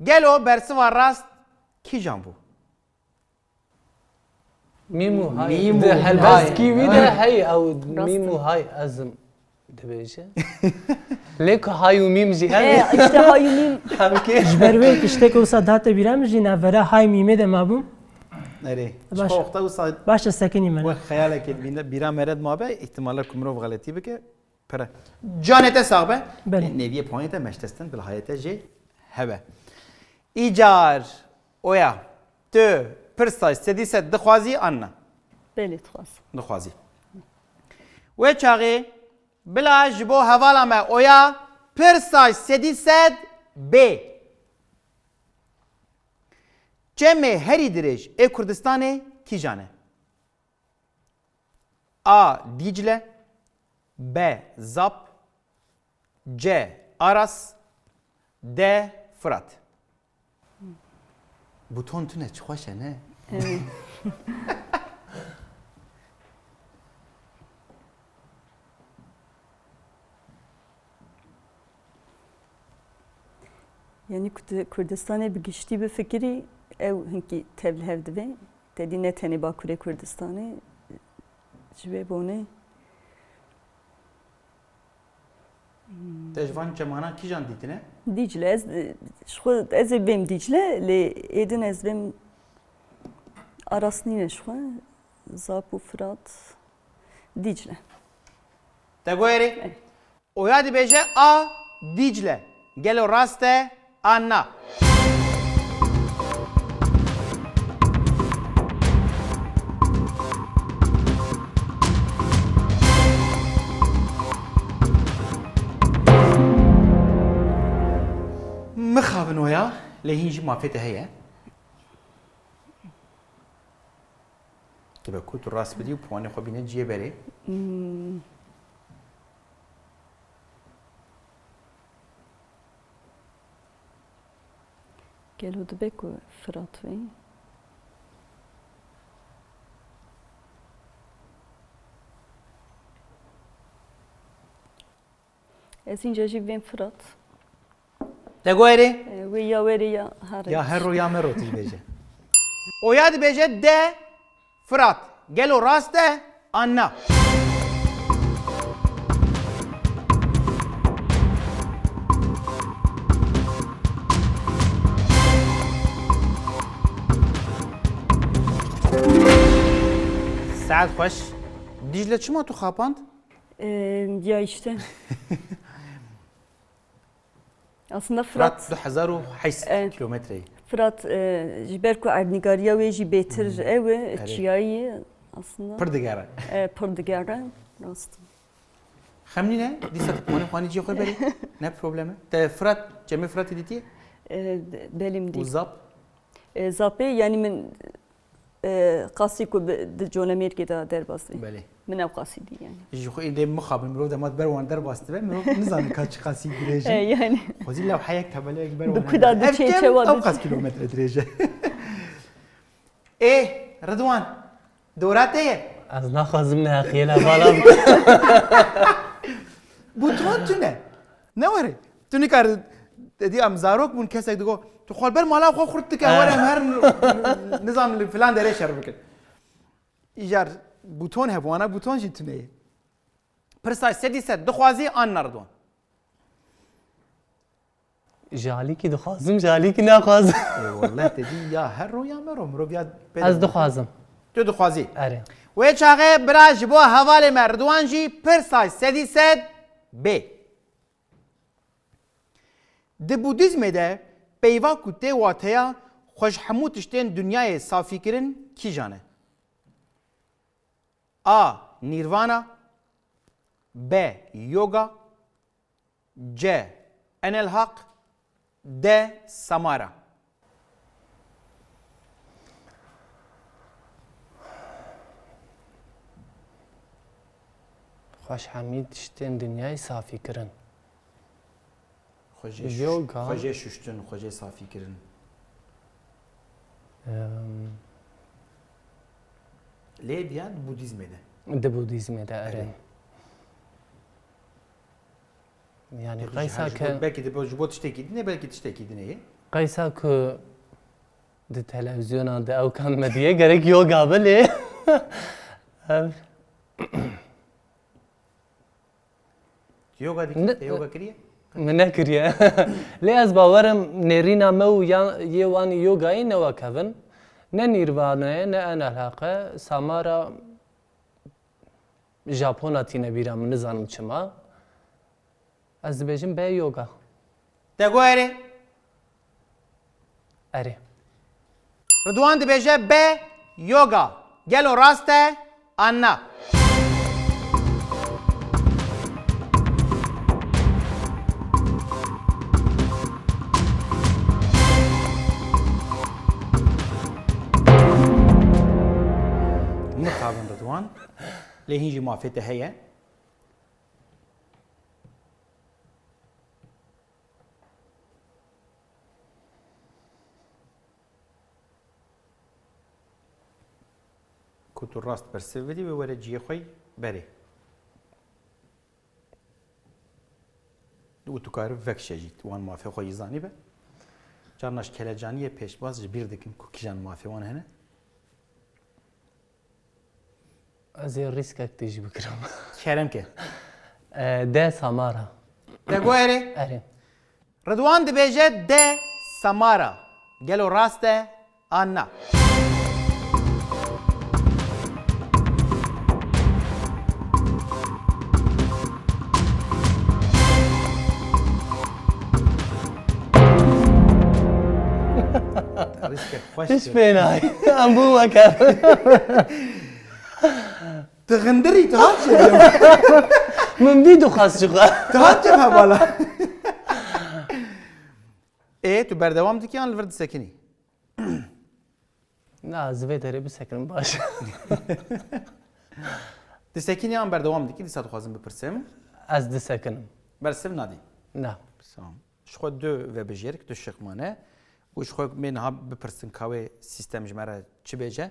Gelo bersiva rast kîjan bû? Mîm û hay. Mîm Di û helbestkî hay. Wî de Hay. Hey ew Rast mîm û e. Hay ezim dibêje. Lê ku hay û mîm jî hene. E, işte hay û mîm. Hemkê. Ji ber wê tiştek wisa date bîra min jî navbera hay mîmê de mabûm. Erê. Baş. Ji xwe wexta wisa Baş e, sekinî me. Wek xeyalekê bîne-, bîra me re dimabe, îhtimala ku mirov xeletî bike, pire. Canê te sax be. Belê. Nêviyê puanê te meştestin, bila hayê te jê hebe. Îcar, Oya, tu pirsa sedî sed dixwazî an na? Belê, dixwazim. Dixwazî. Wê çaxê bila ji bo hevala me Oya pirsa sedî sed bê. Çemê herî dirêj ê Kurdistanê kîjan e? A. Dîcle. B. Zap. C. Aras. D. Firat. Buton tune, çi xweş e, ne? Evet. Yanî ku tu Kurdistanê bi giştî bifikirî, ew hinkî tevlihev dibe. Te dî ne tenê Bakurê Kurdistanê, ji vê bonê. Te ji van çemana kîjan dîtine? Dîcle, ez, ji xwe ez ê bêm Dîcle, lê êdin ez bêm Aras nîne ji xwe. Zap û Firat, Dîcle. Te got erê? Evet. Oya dibêje A, Dîcle. Gelo rast e an na? Mixabin Oya, lê hîn jî mafê te heye. Dibe ku tu rast bidî û puanê xwe bîne cihê berê. Hmm. Gelo dibe ku Firat vê. Ez înca jî bên Firat. Te goyerê? E, wê ya werê ya herê. Ya herro ya merro tu jî bêje. Oya dibêje D, Firat. Gelo rast e an na? Saet xweş. Dîcle çima tu xapand? E, ya işte. Aslında Firat, Firat du hezar û heyşt e, kilometreyê. Firat, e, ji ber ku erdnîgariya wê jî bêtir ew e, çiyayî ye aslında. Pir digere. E, pir digere, rast. Xem nîne, dîsa tu pimanê xwe anî cihê xwe berê. Ne problem e. Te Firat, Çemê Firatê dîtiye? E, de-, belê min dît. Û Zap? E, Zapê, yani min, e, qasî ku bi, di Colemêrgê de derbas dibî. Belê. Min ew qasî dî yani. Ji xwe êdî mixabin, mirov dema ber wan derbas dibe, mirov nizane ka çi qasî dirêj e. E, yani. Xwezî lewheyek, tabeleyek ber wan. Bi kuda diçê, çewa diçê. Ew qas kilometre dirêj e. Ê, Ridwan, dora te ye? Ez naxwazim neheqiyê li hevala bikim. Buton tune. Ne were. Tu nikar, te dî em zarok bûn, kesek digo, tu xwe li ber mala xwe xurt dike, were em her nizam li filan derê şer bikin. Îcar buton hebû, wana buton jî tune ye. Pirsa sedî sed dixwazî an na Ridwan? Ji alîkî dixwazim, ji alîkî naxwazim. Ê, wallah te dî ya herro ya merro, mirov ya pê de. Ez dixwazim. Tu dixwazî? Erê. Wê çaxê bira ji bo hevalê me Ridwan jî pirsa sedî sed bê. Di Budîzmê de peyva ku tê wateya xwe ji hemû tiştên dinyayê safîkirin kîjan e? A. Nîrvana. B. Yoga. C. Enelhaq. D. Samara. Xweş hemî tiştên dinyayê safî kirin. Xwe jê şuş-, Yoga. Xwe jê şuştin, xwe jê safî kirin. Em. Lê diya di Budîzmê de. Di Budîzmê de, erê. Erê. Yani, qeysa ke belkî di bo, ji bo tiştekî din e, belkî tiştekî din e. Qeysa ku di televîzyona, di ewkan medyayê gerek yoga be lê. Ev. Yoga dikî? Ne, te yoga kiriye? Min nekiriye. Lê ez bawerim nêrîna me û ya, yê wan yogayê ne wek hev in. Ne nîrvana ye, ne enelhaq e. Samara Japona tîne bîra min, nizanim çima. Ez dibêjim B, yoga. Te got erê? Erê. Ridwan dibêje B, yoga. Gelo rast e an na? Mixabin Ridwan. Lê hîn jî mafê te heye. Ku tu rast bersiv bidî, wê were cihê xwe berê. Û tu karî vekişe jî, wan mafê xwe yî zanîbe. Carna ji kelecaniyê pêşbaz ji bîr dikin ku kîjan mafê wan hene. Ez ê rîskek tê jî bikirim. Kerem ke. E, D, Samara. Te got erê? Erê. Ridwan dibêje D, Samara. Gelo rast e an na? Rîskek xweş. Hiç pê nayê. Em bû weke. Tu xindirî, tu hat çê. Min bî dixwest ji xwe. Tu hat çê hevala. Ê, tu berdewam dikî yan li vir disekinî? Na, ez vê derê bisekinim baş. Disekinî yan berdewam dikî, dîsa dixwazim bipirsim. Ez disekinim. Bersiv nadî? Na. Tamam. Ji xwe du vebijêr, du şiq mane. Û ji xwe mê niha bipirsin ka wê sîstem ji me re çi bêje.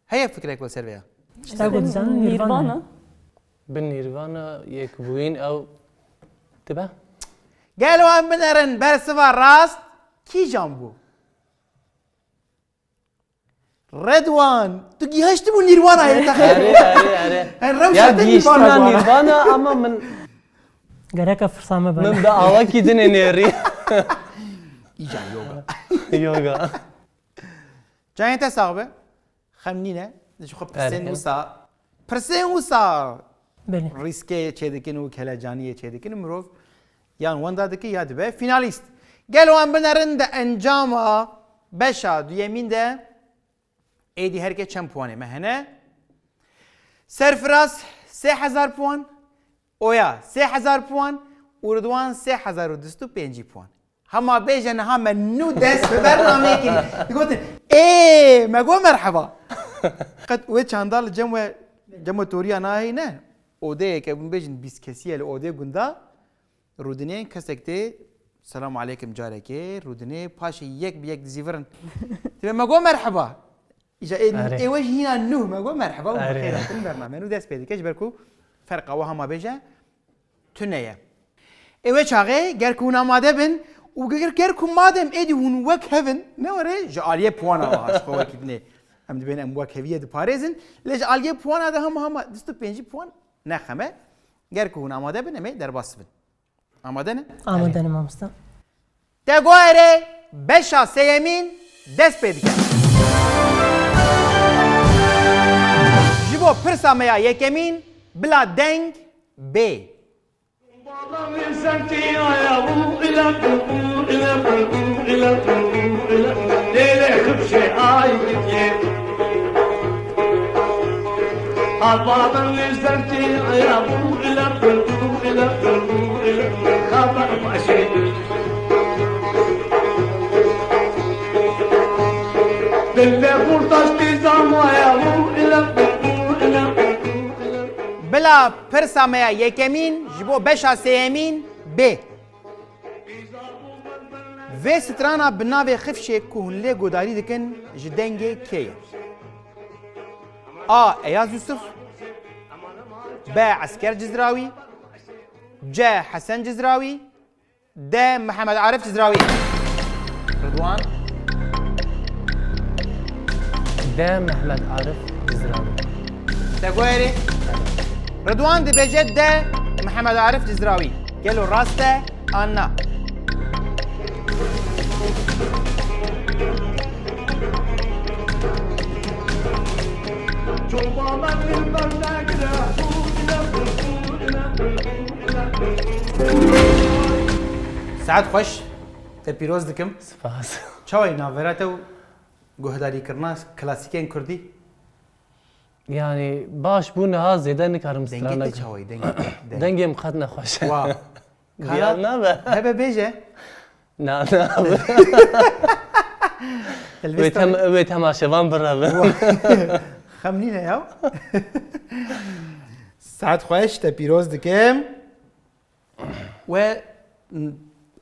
Heye fikrek li ser vê ya? Tişta ku dizanin Nîrvana. Bi Nîrvana yekbûyîn ew dibe. Gel wan binerin bersiva rast kîjan bû? Redwan, tu gihiştibû Nîrvanayê te. Erê, erê, erê. Her rewşa Ya te gihiştina Nîrvana. Nîrvana ama min, Gereka firsa me bana. min bi awakî dinê nêrî. Îca yoga. Yoga. Cayên te sax be. Xem nîne. Ji xwe pirsên Erê. wisa. Pirsên wisa. Belê. Rîskê çêdikin û kelecaniyê çêdikin û mirov yan wenda dike ya dibe finalîst. Gel wan binerin de encama beşa duyemîn de êdî herkê çend puanê me hene? Serfiraz sê hezar puan, Oya sê hezar puan û Ridwan sê hezar û du sed û pêncî puan. Hema bêje niha me nû dest bi bernameyê kirî. Digotin, ê, me got merheba. Qet wê çanda li cem we, cem we toriya nahêne. Odeyeke hûn bêjin bîst kesî ye li odê gunda. Rûdinê kesek tê, selam aleykim carekê, rûdinê paşê yek bi yek dizîvirin. Dibe me got merheba. Îja ê, Erê. ê we jî hîna nû me got merheba û Erê. bi xêr hatin bername nû dest pê dike, ji ber ku ferqa we hema bêje tune ye. Ê we çaxê ger ku hûn amade bin û ger, ger ku madem êdî hûn wek hev in, ne were ji aliyê puana ve ha ji xwe wekî dinê. Em dibên em wek heviyê diparêzin, lê ji aliyê puana de hema hema du sed û pêncî puan ne xem e. Ger ku hûn amade bin, em ê derbas bin. Amade ne? Amade ne mamosta. Te got erê, beşa sêyemîn dest pê dike. Ji bo pirsa me ya yekemîn, bila deng bê. Bila pirsa me ya yekemîn ji bo beşa sêyemîn bê. Vê strana bi navê Xifşê ku hûn lê guhdarî dikin ji dengê kê ye? A. Eyaz Yusuf. B. Esker Cizrawî. C. Hesen Cizrawî. D. Mihemed Arif Cizrawî. Ridwan. D. Mehmet Arif Cizrawî. Te got erê? Ridwan dibêje D. Mihemed Arif Cizrawî. Gelo rast e an na? Saet xweş, te pîroz dikim. Spas. Çawa yî navbera te û guhdarîkirina klasîkên kurdî? Yani baş bû niha zêde nikarim Dengê strana. te çawa yî? Dengê te. Deng. Dengê min qet nexweş e. Wa. Diyar nabe. Hebe bêje. Na, na. Wê tem, wê temaşevan birevin. Xem nîne ya. Saet xweş, te pîroz dikim. We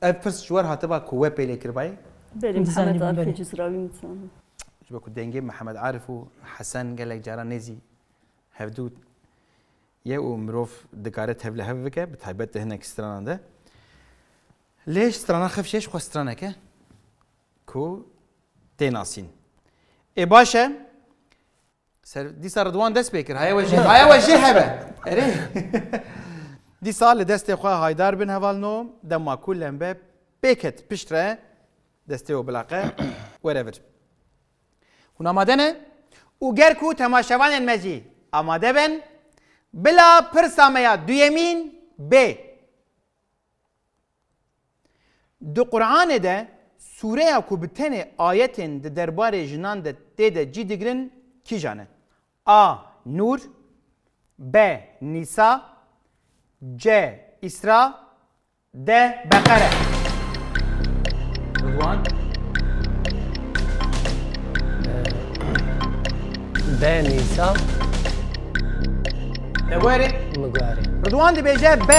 ev pirs ji we re hatiba ku we pêlê kiribayê? Belê, Dizanî Mihemed bû, Arifê belê. Cizrawî min dizanî. Ji bo ku dengê Mihemed Arif û Hesen gelek caran nêzî hevdû ye û mirov dikare tevlihev bike, bi taybet di hinek stranan de. Lê strana Xifşê ji xwe straneke ku tê nasîn. Ê baş e, ser, dîsa Ridwan dest pê kir. Haya we jê, haya we jê hebe. Erê. Dîsa li destê xwe haydar bin hevalno, dema ku lembe pê ket pişt re, destê we bilaqe, were vir. Hûn amade ne? Û ger ku temaşevanên me jî amade bin, bila pirsa me ya duyemîn bê. Di Quranê de sûreya ku bi tenê ayetên di derbarê jinan de tê de cî digirin kîjan e? A. Nûr. B. Nîsa. C. Îsra. D. Beqere. Ridwan. B. Nîsa. Te werê. Min guherê. Ridwan dibêje B.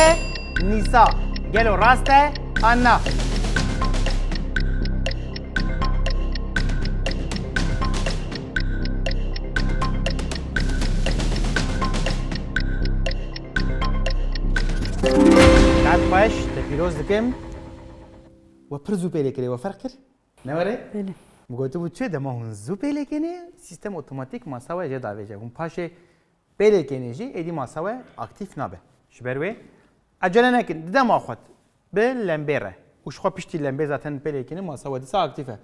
Nîsa. Gelo rast e an na? Pîroz dikim. We pir zû pêlê kirê, we ferq kir? Ne were? Belê. Min gotibû çi, dema hûn zû pêlê kenê, sîstem otomatîk masa we jê davêje. Hûn paşê pêlê kenê jî, êdî masa we aktîf nabe. Ji ber wê, ecele nekin, di dema xwe bi lembê re. Û ji xwe piştî lembê zaten pêlê kenê, masa we dîsa aktîf e.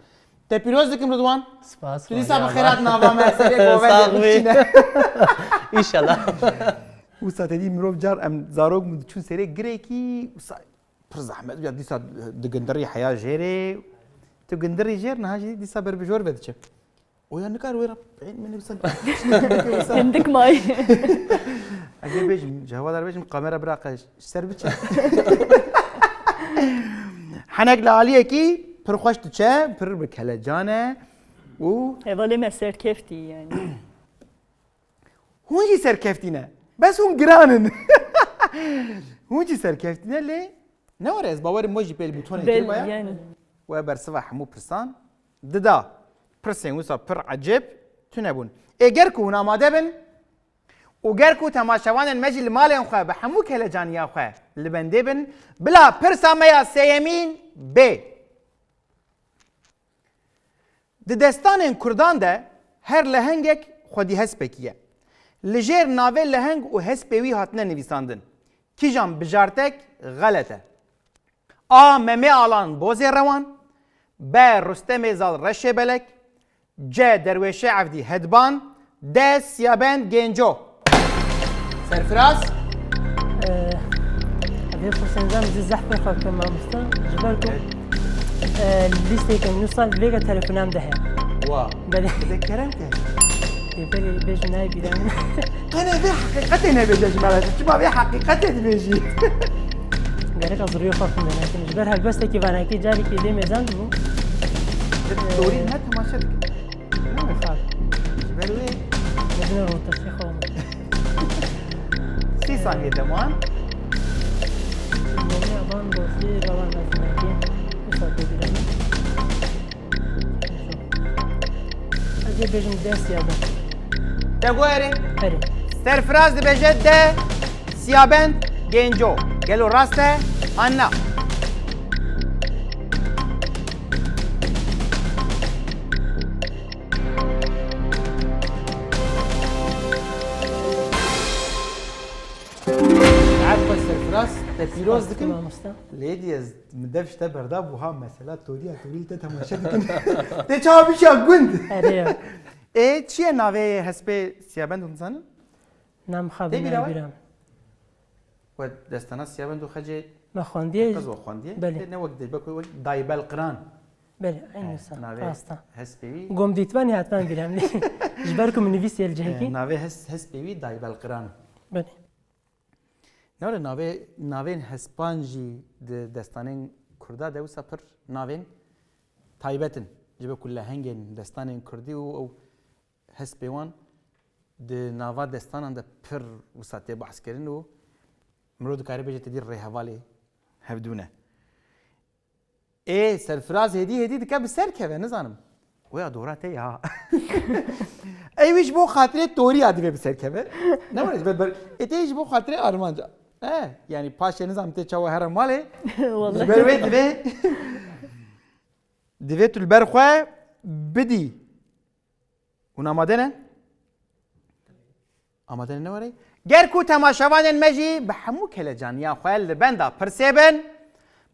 Te pîroz dikim Ridwan. Spas, Tu dîsa bi xêrat nava me, serê govendê Sax bî. Biçîne. Înşallah. Wisa te dî mirov car em zarok min diçûn serê girekî, wisa pir zehmet ya dîsa digindirî heya jêrê. Tu gindirî jêr, niha jî dîsa ber bi jor ve diçe. O ya nikar wê re, ên min wisa, wisa. Hindik may. Ez ê bêjim, ji hewadar bêjim, kamera bira qe ji ser biçe. Henek li aliyekî pir xweş diçe, pir bi kelecan e û Hevalê me serkeftî yani. Hûn jî serkeftî ne. Bes hûn giran in. Hûn jî serkeftî ne lê ne were ez bawerim we jî pêl bûtonê Bel, kiribaya. Yani. We bersiva hemû pirsan dida. Pirsên wisa pir ecêb tune bûn. Ê ger ku hûn amade bin û ger ku temaşevanên me jî li malên xwe bi hemû kelecaniya xwe li bendê bin, bila pirsa me ya sêyemîn bê. Di destanên kurdan de her lehengek xwedî hespekî ye. Li jêr navê leheng û hespê wî hatine nivîsandin. Kîjan bijartek xelet e? A. Memê Alan Bozê Rewan. B. Rustemê Zal Reşê Belek. C. Derwêşê Evdî Hedban. D. Siyabend Gênco. Serfiraz? Ev ê pirsên zam zî zehf pê xwe bikim mamoste. Ji ber ku, Evet. e, lîstekên nû sal vêga telefonan de heye. Wa. Belê. Dide kerem ke. Ê, belê, bêjim nayê bîra min. Qene vê heqîqetê nebêje ji me re. Çima vê heqîqetê dibêjî? Gerek ez rûyê xwe xwendê nekim. Ji ber helbestekî vanakî carekî lê mêzan dibû. Dorî me temaşe dikin. Xwe. Ji ber wê Medine rotesî xwe. Sî saniye deman. Mamiya van dosî rawan mezinekî. Wisa tê bîra min. Ez ê bêjim D, Siyabend. Te got erê? Erê. Serfiraz dibêje D, Siyabend Gênco. Gelo rast e an na? Efwe Serfiraz, te pîroz dikim. Spas, mamoste. Lê dî ez min dev ji te berda bû ha mesela toriya torî li te temaşe dikin. Te çawa bişiya gund? Erê ya. Ê, çi ye navê hespê Siyabend hûn dizanin? Nam xwe Tê bîra we? Bîra. We destana Siyabend û Xecê Me xwendiye. Qez we xwendiye? Belê. Tê ne wek dê, wek, wek Daybelqiran. Belê, eyn He, wisa. Navê Rasta. Hespê wî. Gom dîtibani hatibani bîra min. Ji ber ku min nivîsiye li cihekî. He, navê hes-, hespê wî Daybelqiran. Belê. Ne were navê, navên hespan jî di destanên Kurda de wisa pir navên taybet in. Ji ber ku lehengên destanên Kurdî û ew hespê wan di nava destanan de pir wisa tê behskirin û mirov dikare bêje te dî rêhevalê hevdû ne. Ê, Serfiraz hêdî hêdî dike bi ser keve, nizanim. Oya dora te ya. Ey wî ji bo xatirê toriya divê bi ser keve. Ne were ji ber, ber, ê tê ji bo xatirê armanca. E, yani paşê nizam tê çawa here malê. Wallahi. Ji ber wê divê, divê tu li ber xwe bidî. Hûn amade ne? Amade ne, ne were? Ger ku temaşevanên me jî bi hemû kelecaniya xwe li benda pirsê bin,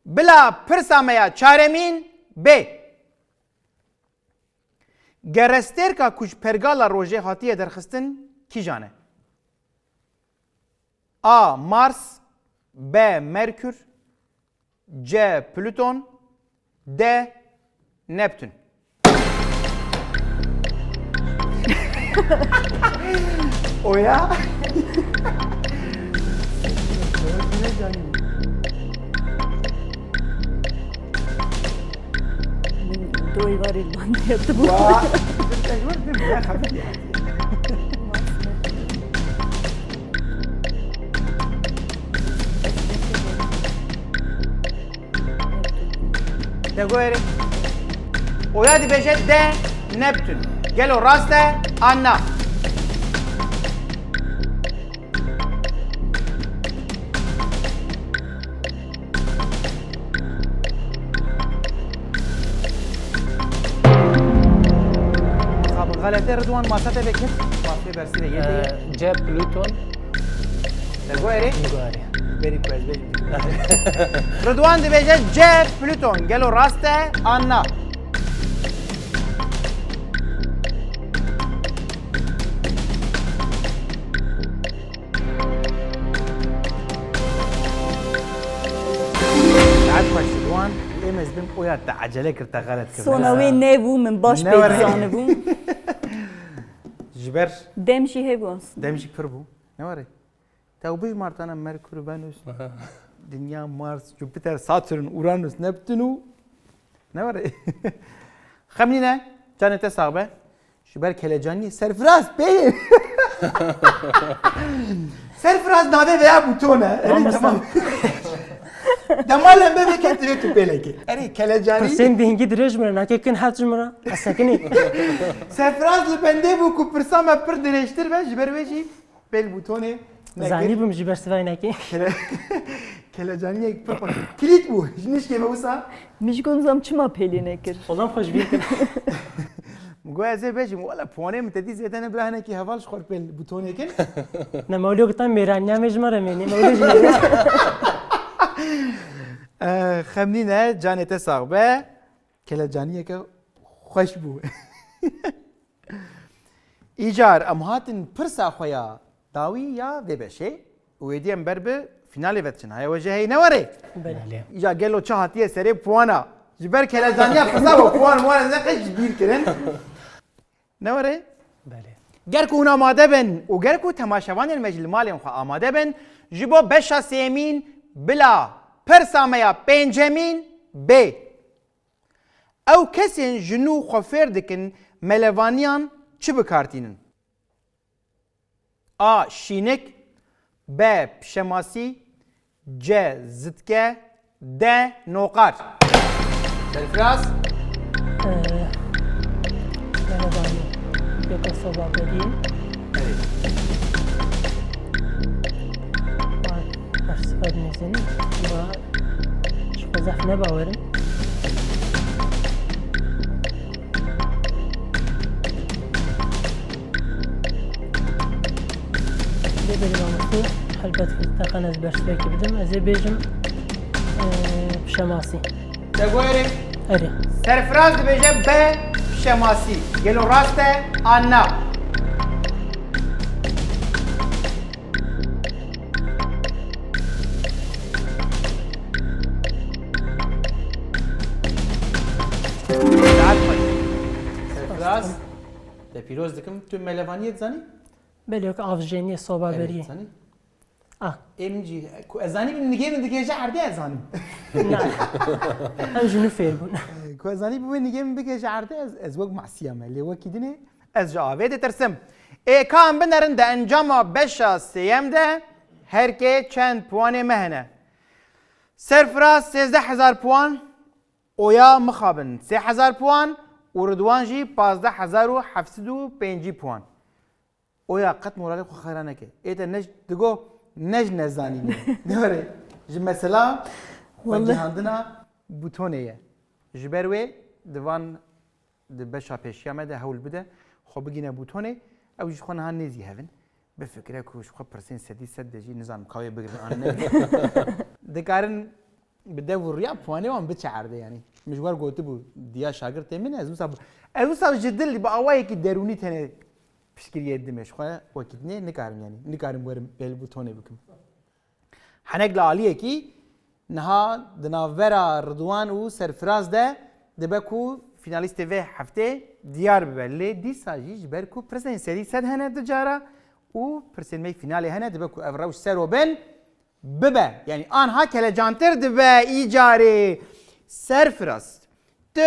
bila pirsa me ya çaremîn bê. Gerestêrka ku ji pergala rojê hatiye derxistin kîjan e? A. Mars. B. Merkür. C. Plüton. D. Neptün. Oya. Min doyê varê li bandê tibû. Wa, tu te ji wir dibû, ya xebitî hatiye. Te got erê. Oya dibêje D, Neptün. Gelo rast e an na? Xalete Ridwan, masa te vekir. Mafê bersî ve yê te ye. Ee, C Plüton. Te go erê? Nigari. Berî ku ez bêjim. Ridwan dibêje C Plüton. Gelo rast e an na? Saet xweş Ridwan. Û êm ez bim oya te ecele kir, te xelet kir. Sona wê nebû, min baş Ne pê were? dizanibûm. Ji ber Dem jî hebû aslında. dem jî pir bû. Ne were? Te û bijmartana Merkur, Venus, Dinya, Mars, Jupiter, Saturn, Uranus, Neptun û ne were? Xemnîne, canê te sax be. Ji ber kelecaniyê serfiraz pê. Serfiraz navê veya bûton e. Erê Mamoste. Tamam. Dema lembe veke divê tu pêlekê. Erê kelecanî. Pirsên dengî dirêj min e, nake kin heft ji min re. Ez sekinî. Serfiraz li bendê bû ku pirsa me pir dirêjtir be, ji ber wê jî pêl bûtonê nekir. Zanî bûm ji ber sivayî nekê. Kele- Kelecaniyek pir xweş. Kilît bû. Ji nişkê me wisa. Min ji got nizam çima pêlê nekir. Olam xweş bîr kir. Min got ez ê bêjim, wela puanê min te dî zêde ne, bira hinekî heval ji xwe pêl bûtonê kin. Ne mewlû gitan mêraniya me ji me re mênê. Mewlû ji me re. Eh, Xemnîne, canê te sax be. Kelecaniyeke xweş bû. Îcar em hatin pirsa xwe ya dawî ya vê beşê û êdî em ber bi fînalê ve diçin. Haya we jê heye ne were? Belê. Îcar gelo çi hatiye serê puana? Ji ber kelecaniya pirsa we puan wan ez neqe ji bîr kirin. Ne were? Belê. Ger ku hûn amade bin û ger ku temaşevanên me jî li malên xwe amade bin, ji bo beşa sêyemîn bila pirsa me ya pêncemîn bê. Ew kesên ji nû xwe fêr dikin melevaniyan çi bi kar tînin? A. Şînik. B. Pişemasî. C. Zitke. D. Noqar. Serfiraz. Ee, Merhaba. Beka soba beriyim. Evet. Var. Baş sıfat mezeni. Ama şu zaf ne bawerim. Lê belê mamoste, helbet ki teqen ez bersivekî bidim. Ez ê bêjim, e, pişemasî. Te goyerê. Erê. Serfiraz dibêje B. Pişemasî. Gelo rast e an na? Saet xweş. Serfiraz, te pîroz dikim. Tu melevaniyê dizanî? Belê ki avjeniyê soba Evet, beriyê. Zanî? Ah. Ê min jî, ku ez zanîbim, nigê min digihêje erdê ez zanim. Na. Em ji nû fêr bûn. Ku ez zanîbim wê nigê min bigihêje erdê ez, ez wek masiya me. Lê wekî dinê ez ji avê ditirsim. Ê ka em binerin di encama beşa sêyem de her kê çend puanê me hene. Serfiraz sêzdeh hezar puan, Oya mixabin sê hezar puan û Ridwan jî pazdeh hezar û heft sed û pêncî puan. Oya qet moralê xwe xera neke. Ê te ne ji, digo ne ji nezanînê. Ne were ji mesela Wallahî. vegihandina bûtonê ye. Ji ber wê di van, di beşa pêşiya me de hewl bide xwe bigîne bûtonê. Ew jî xwe niha nêzî hevin. Bifikire ku ji xwe pirsên sedî sed de jî nizanim ka wê bigirin an ne. Dikarin bi dev û riya puanê wan biçe erdê yanî. Min ji we re gotibû diya şagirtê min, ez wisa, ez wisa ji dil bi awayekî derûnî tenê piştgiriyê dimê. Ji xwe wekî dinê nikarim yanî. Nikarim werim pêl bûtonê bikim. Henek li aliyekî niha di navbera Ridwan û Serfiraz de dibe ku fînalîstê vê heftê diyar bibe. Lê dîsa jî ji ber ku pirsên serî sed hene du cara û pirsên me fînalê hene, dibe ku ev rewş ser o bin bibe. Yanî anha kelecantir dibe îcarê. Serfiraz, tu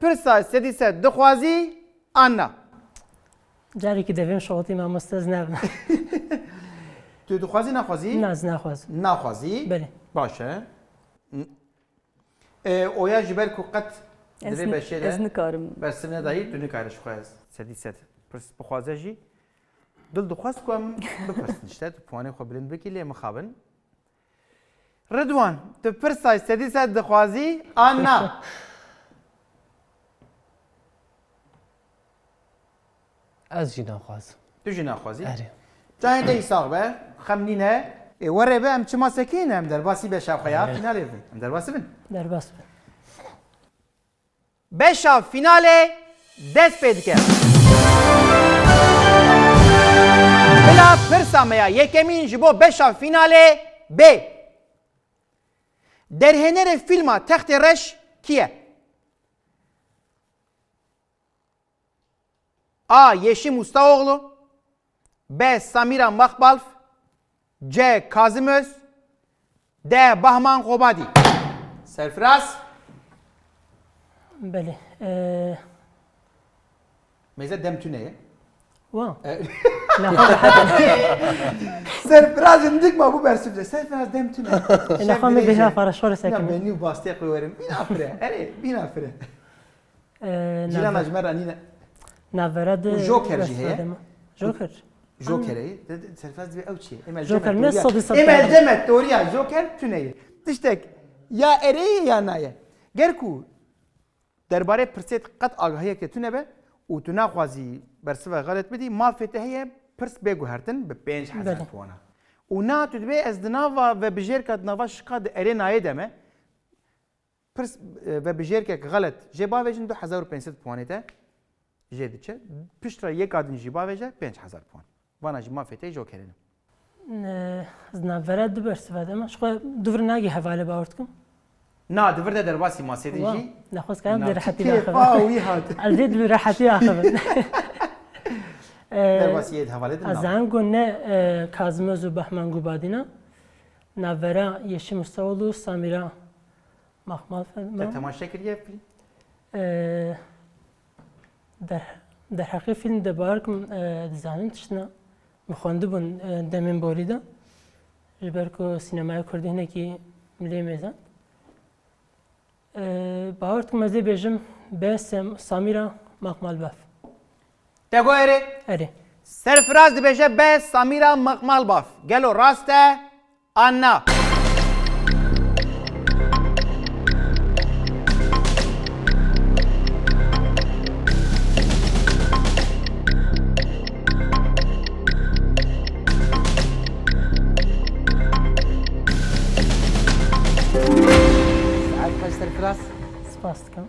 pirsa sedî sed dixwazî an na? Carekî devêm şewatî mamoste ez nebim. Tu dixwazî, naxwazî? Na, ez naxwazim. Naxwazî. Belê. Baş e. N-, e, oya ji ber ku qet Ez divê ni- beşê ez de nikarim. bersiv nedayî, tu nikarî ji xwe sedî sed pirs bixwaze jî. Dil dixwaz ku em bipirsin işte, tu puanê xwe bilind bikî lê mixabin. Ridwan, tu pirsa sedî sed dixwazî an na? Ez jî naxwazim. Tu jî naxwazî? Erê. Cayê te î sax be, xem nîne. Ê, were be em çima sekîn em derbasî beşa xwe ya fînalê bin. Em derbas bin. Derbas bin. Beşa fînalê dest pê dike. Bila pirsa me ya yekemîn ji bo beşa fînalê bê. Derhênerê fîlma Textê Reş kî ye? A. Yeşim Ustaoğlu. B. Samira Makbalf. C. Kazım Öz. D. Bahman Gobadi. Serfiraz. Belê. Ee, Mêze dem tune ye. Wa. Naxwe rehet. Serfiraz indik ma bu bersif de. Serfiraz dem tune. Naxwe me bêhna faraşxor sekin. Ya beni u bastê xwe werim. Bîna fire. Erê, bîna fire. Cîrana ji me re nîne. Navbera di û Joker jî heye. Joker. Joker heye. Serfez dibe ew çi? Joker ne sodî sed. Em eldemet toriya Joker tune ye. Tiştek ya erê ye ya naye. Ger ku derbarê pirsê qet agahiyeke tune be û tu naxwazî bersiva xelet bidî, mafê te heye pirs bê guhertin bi pênc hezar puana. Û na tu dibê ez di nava vebijêrka di nava şika di erê nayê de me. Pirs, e, vebijêrkek xelet jê bavêjin du hezar û pênc sed puanê te jê diçe. Piştre yeka din jî bavêje pênc hezar puan. Vana jî mafê te jokerê ne. Ne, ez navbera du bersiva de me. Ji xwe du vir nagî hevalê bawer dikim. Na, di vir de derbasî masê din jî. Nexwez karim bi rehetî naxivim. Kêfa wî hat. Ez ê bi rehetî axivim. Derbasî yê di hevalê din. Ez zanim ku ne e, Kazim Öz û Behman Gubadîna. Navbera Yeşim Ustaoğlu û Samîra Makmal. Te temaşe kiriye fîlm? Ee, der, derheqê fîlm de bawer kim e, dizanin tiştina. Min xwendibûn e, demên borî de. Ji ber ku sînemaya kurdî hinekî min lê mêzand. Ee, bawer dikim ez ê bêjim B. Sem, Samîra Makmal Baf. Te got erê? Erê. Serfiraz dibêje B. Samîra Makmal Baf. Gelo rast e? Anna. Saet kaç Serfiraz? Spas dikim.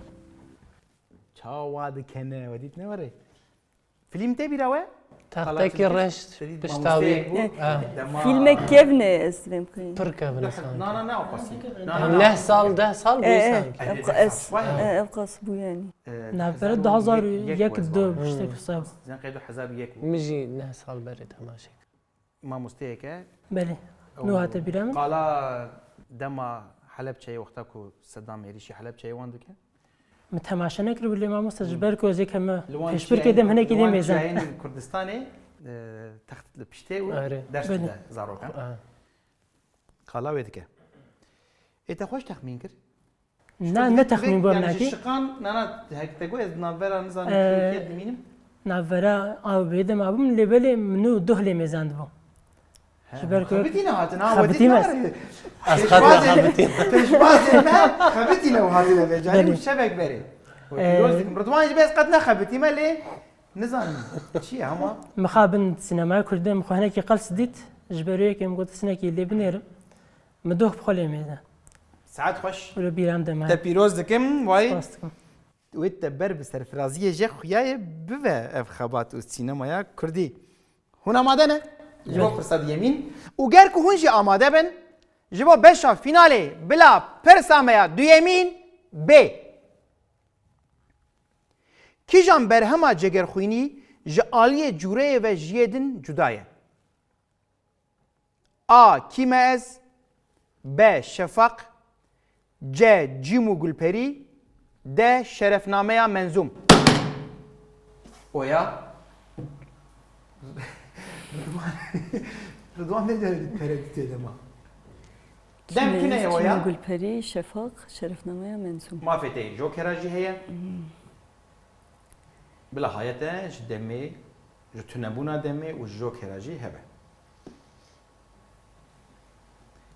Çawa dikene? We dît ne were? Filîm tê bîra we? Textekî reş pişta wî bû. Fîlmek kevn e ez divêm ku. Pir kevn e sanki. Na na ne o qasî. Neh sal deh sal bû sanki. Ev qas bû yanî. Navbera du hazar û yek du tiştek wisa bû. Zin qey du hezar û yek bû. Min jî neh sal berê temaşe kir. Mamosteyeke. Belê. Nû hate bîra min. Qala dema Helebçeyê wexta ku Sedam êrîşî Helebçeyê wan dike. Min temaşe nekiribû lê mamoste ji ber ku ez ê keme pêşbirkê dem hinekî dê mêzan. Ciyayên Kurdistanê e, text li piştê û ders dide zarokan. Qala wê dike. Ê te xweş texmîn kir. Na ne texmîn bor nakî. Şiqan nana hek te got ez navbera nizanim kê kê dimînim. Navbera ew bê dema bûm lê belê min û duh lê mêzan dibû. Ji ber ku xebitîne hatin ha xebitî me. Ez xebitî xebitî. Pêşbazê me xebitîne û hatine vê carî û şevek berê. Pîroz dikim Ridwan jî bes qet nexebitî me lê nizanim çi ye hema. Mixabin sînemaya kurdî de min xwe hinekî qels dît. Ji ber wê yekê min got ez hinekî lê binêrim. Min doh bi xwe lê mêze. Saet xweş. Wilo bîran de me. Te pîroz dikim, way. Spas dikim. Wê te ber bi serfiraziyê jê xuyaye bive ev xebat û sînemaya kurdî. Hûn amade ne? Ji bo pirsa duyemîn. Û ger ku hûn jî amade bin, ji bo beşa fînalê bila pirsa me ya duyemîn bê. Kîjan berhema cegerxwînî ji aliyê cûreyê ve ji yê din cuda ye? A. Kî me ez? B. Şefaq. C. Cîm û Gulperî. D. Şerefnameya Menzûm. Oya. Ridwan, Ridwan vê carê tereddütê de ma. Dem tune ye oya. Cîm û Gulperî, Şefaq, Şerefnameya Menzûm. Mafê te yê jokera jî heye. Bila hayete ji demê, ji tunebûna demê û ji jokera jî hebe.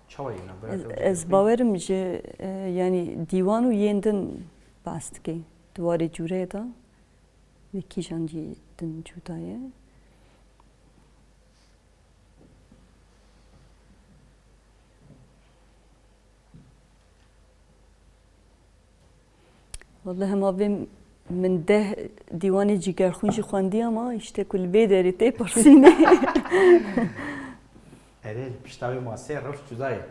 Çawa yê navbera te û jokera? Ez bawerim ji e, yanî dîwan û yên din behs dike di warê cûreyê de. Wê kîjan cî din cuda ye? Wallahî hema vê min deh dîwanê cîgerxwîn jî xwendiya ma, îşte ku li vê derê tê pirsînê. Erê, li pişta wê masê rewş cuda ye.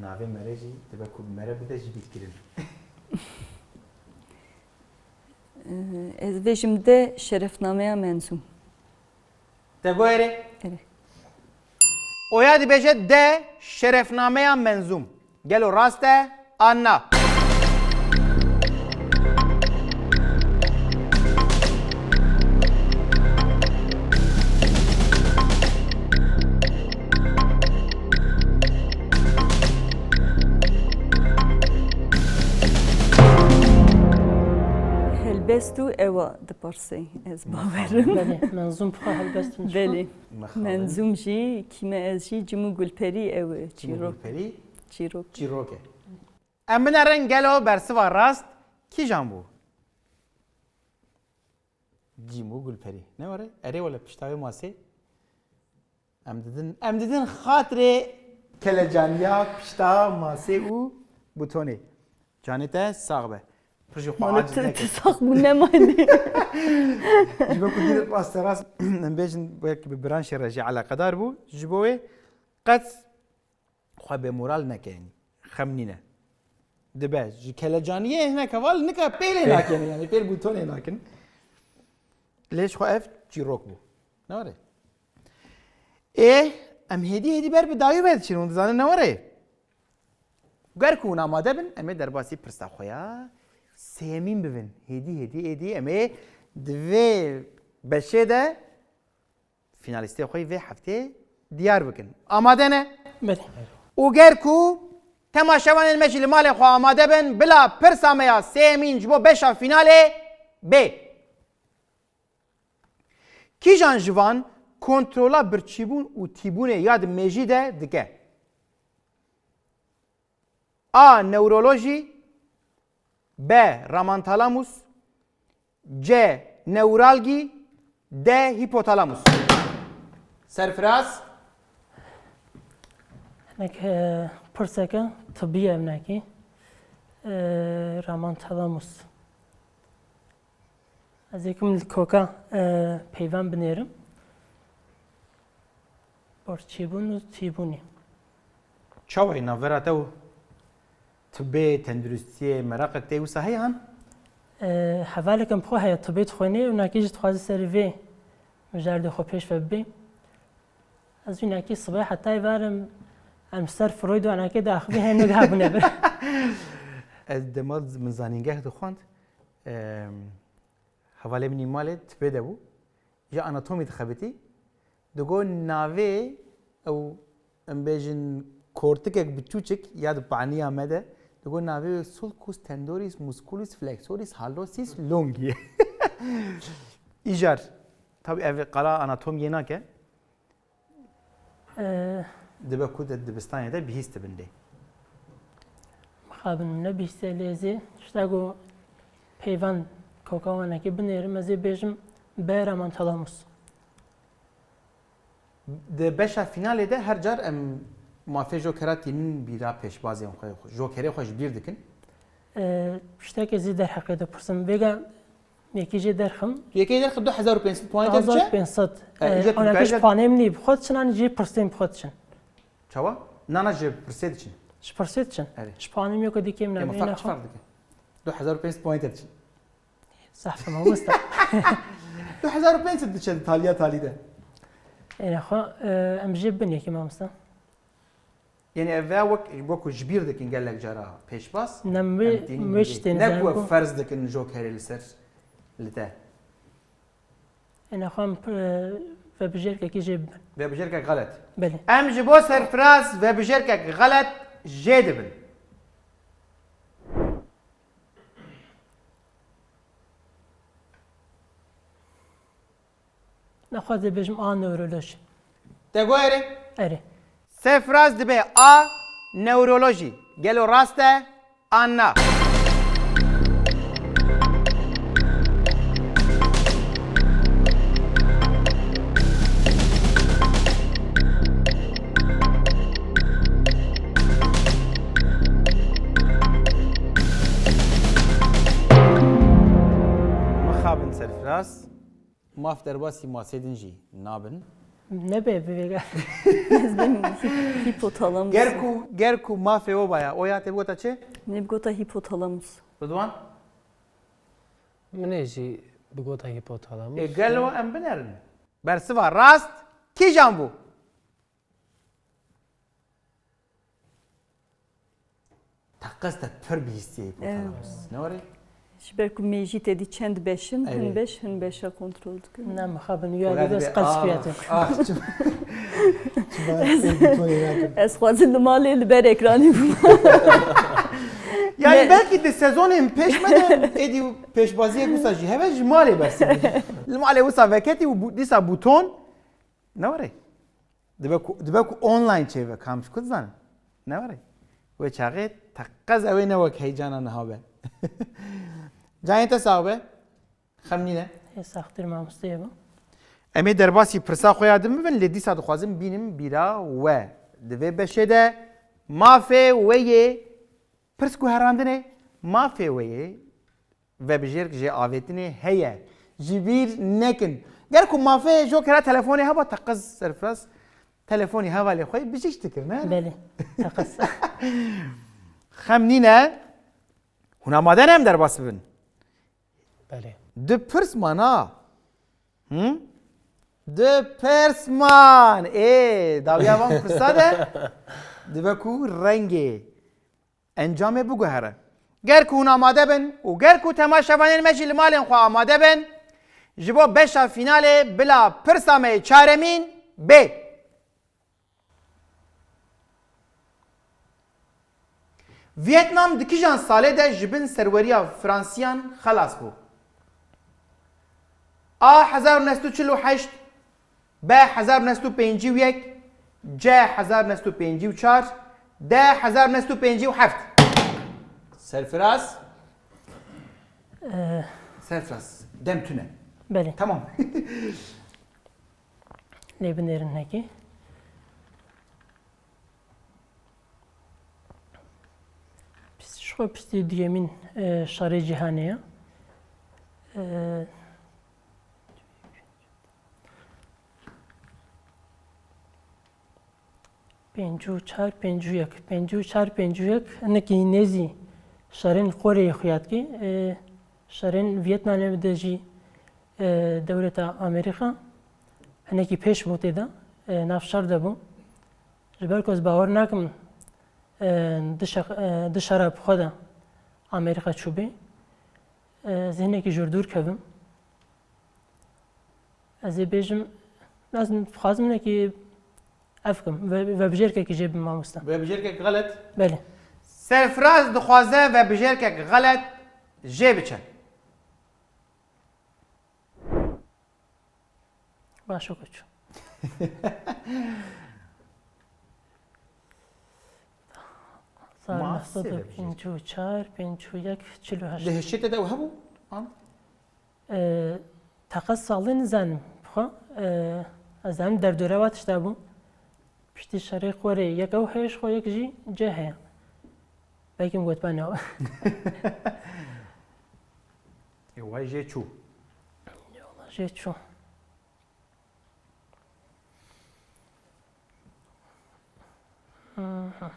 Navê mere jî dibe ku mere bide ji bîrkirin. Ez vêjim de şerefnameya menzûm. Te got erê? Erê. Oya dibêje de şerefnameya menzûm. Gelo rast e an na? Helbest û ewa dipirsê, ez bawerim. Belê, menzûm bi xwe helbest min ji xwe. Belê. Mexabin. Menzûm jî, kîme ez jî, Cim û Gulperî ew e, Cim û çîrok. Gulperî Çîrok. Çîrok e. Em binerin gelo bersiva rast kîjan bû? Cîm û Gulperî. Ne were? Erê wele pişta wê masê. Em didin, em didin xatirê kelecaniya pişta masê û butonê. Canê te sax be. Pir jî xwe Mala aciz tu, neke. Tu sax bû nemayne. Ji bo ku dîrek raste rast em bêjin belkî bi branşê re jî eleqedar bû. Ji bo wê qet xwe bê moral neke, yanî xem nîne. Dibe ji kelecaniyê hinek heval nika pêlê nakin, yanî pêl bûtonê nakin. Lê ji xwe ev çîrok bû. Ne were? Ê, em hêdî hêdî ber bi dawî ve diçin, hûn dizanin ne were? Ger ku hûn amade bin, em ê derbasî pirsa xwe ya sêyemîn bibin. Hêdî hêdî êdî em ê di vê beşê de finalîstê xwe yê vê heftê diyar bikin. Amade ne? Belê. Û ger ku temaşevanên me jî li malê xwe amade bin, bila pirsa me ya sêyemîn ji bo beşa finalê bê. Kîjan ji van kontrola birçîbûn û tîbûnê ya di mêjî de dike? A. Newrolojî. B. Ramantalamus. C. Newralgî. D. Hîpotalamus. Serfiraz. Hinek, e, pirseke tibî ye hinekî. E, Ramantalamus. Ez yêkim li koka, e, peyvan binêrim. Birçîbûn û tîbûnê. Çawa ye navbera te û tibê, tenduristiyê, meraqek te wisa heye han? E, hevalek em xwe heye tibê dixwênê û nakê jî dixwaze serî vê mijardê xwe pêş ve bibê. Ez jî nakê sibê heta êvar em, em ser Freud û nakê diaxivî heye niha bûne bir. Ez dema min zanîngeh dixwend, em, hevalê min î malê tibê de bû. Ji anatomî dixebitî. Digo navê ew, em bêjin, kortikek biçûçik ya di paniya me de. Digo navê wê sulcus tendoris musculus flexoris hallosis longi. Îcar. Tabi ev qala anatomiyê nake. Ee, Dibe ku di dibistanê de bihîstibin lê. Mixabin min nebihîstiye lê ez ê tişta ku peyvan koka wanekê binêrim, ez ê bêjim B. Ramantalamus. Di beşa finalê de her car em mafê jokera tînin bîra pêşbazên xwe, jokerê xwe ji bîr dikin. Ee, tiştekê zî derheqê dipirsim. Vêga Yekê jê derxim. Yekê derxim du hezar û pênc sed puanê te diçe? Du hezar pênc sed. E, Ee, ücret ona mukayele ki ji de- panê min nî bi xwe diçin, an jî pirsên bi xwe diçin. Çawa? Nana ji pirsê diçin. Ji pirsê diçin. Erê. Ji panê min yok dikê min Ema nabî fark çi nexwe. Fark dike? Du hezar û pênc sed puanê te diçin. Zehf mamosta. Du hezar û pênc sed diçe di taliya talî de. Êne xwe, e, em jê bin yekê mamosta. Yanî ev wek, wek ku ji bîr dikin gelek cara pêşbaz. Ne, em wê, tînin wê bîrê. Tiştê ne ku nizam ev ku ferz dikin jokerê li ser li te. Êne xwe em, e, vebijêrkekî jê bibin. Vebijêrkek xelet. Belê. Em ji bo serfiraz vebijêrkek xelet jê dibin. Nexwaze bêjim a newrolojî. Te got erê? Erê. Serfiraz dibe a newrolojî. Gelo rast e an na? Bin serfiraz. Maf derbasî masê din jî nabin. Nebe bi vêga. Ez bin hî- hîpotalamus. Ger ku, ger ku mafê we baya, oya te bigota çi? Nebigota hîpotalamus. Ridwan? Min ê jî bigota hîpotalamus. Ê gelo em binerin. Bersiva rast kîjan bû? Teqez te pir bihîstiye hîpotalamus. Ne were? Ji ber ku mêjî te dî çend beş in, hin beş, hin beşa kontrol dikin. Na mixabin ya dî bes qels fiyatı. Ah, çi- Ez xwazim li malê li ber ekranê bûm. Yani belkî di sezonên pêş me de êdî pêşbaziyek wisa jî heve ji malê bersiv. Li malê wisa veketî û bû- dîsa bûton ne were? Dibe ku, dibe ku online çêve, kam ji ku dizanin? Ne were? Wê çaxê teqez ew ê ne wek heycana niha be. Cayên te sax be. Xem nîne. Ê saxtir mamosteyê bû. Em ê derbasî pirsa xwe ya din bibin, lê dîsa dixwazim bînim bîra we. Di vê beşê de mafê we yê pirs guherandinê, mafê we yê vebijêrk jê avêtinê heye. Ji bîr nekin. Ger ku mafê jokera telefonê heba teqez serfiraz telefonî hevalê xwe bijîş dikir, ne? Belê. Teqez. Xem nîne. Hûn amade ne em derbas bibin? Belê. Du pirs mana. Hı? Du pirs man. Ê, dawiya van pirsa de dibe ku rengê encamê biguhere. Ger ku hûn amade bin û ger ku temaşevanên me jî li malên xwe amade bin, ji bo beşa fînalê bila pirsa me yê çaremîn bê. Vietnam di kijan salê de ji bin serweriya Fransiyan xelas bû? A hezar û neh sed û çil û heşt, B hezar û neh sed û pêncî û yek, C hezar û neh sed û pêncî û çar, D hezar û neh sed û pêncî û heft. Serfiraz. Ee, Serfiraz. Dem tune. Belê. Tamam. Lê binêrin hinekî. Pişt- Ji xwe piştî duyemîn e, şerê cîhanê ye. E, pêncî û çar, pêncî û yek, pêncî û çar, pêncî û yek, hinekî nêzî şerên Koreyê xuya dikî. E, şerên Vietnamê de jî e, dewleta Amerîka hinekî pêş bû tê de, e, nav şer de bû. Ji ber ku ez bawer nakim, e, di şex- e, di şera bi xwe de Amerîka çûbê. E, ez hinekî ji dûr kevim. Ez ê bêjim, ez dixwazim hinekî ev kim, ve- vebijêrkekî jê bim mamoste. Vebijêrkek xelet. Belê. Serfiraz dixwaze vebijêrkek xelet jê biçe. Baş û koç. Hezar neh sed û pêncî û çar, pêncî û yek, çil û heşt. Di hişê te de ew hebû? An? Ee, teqez salê nizanim. Bixwe, ee, ez zanim derdora wa tişta bû. Piştî şerê Koreyê yek ew heye ji xwe, yek jî C heye. Belkî min got bana. Ê, way jê çû. Ya Allah, jê çû. Aha.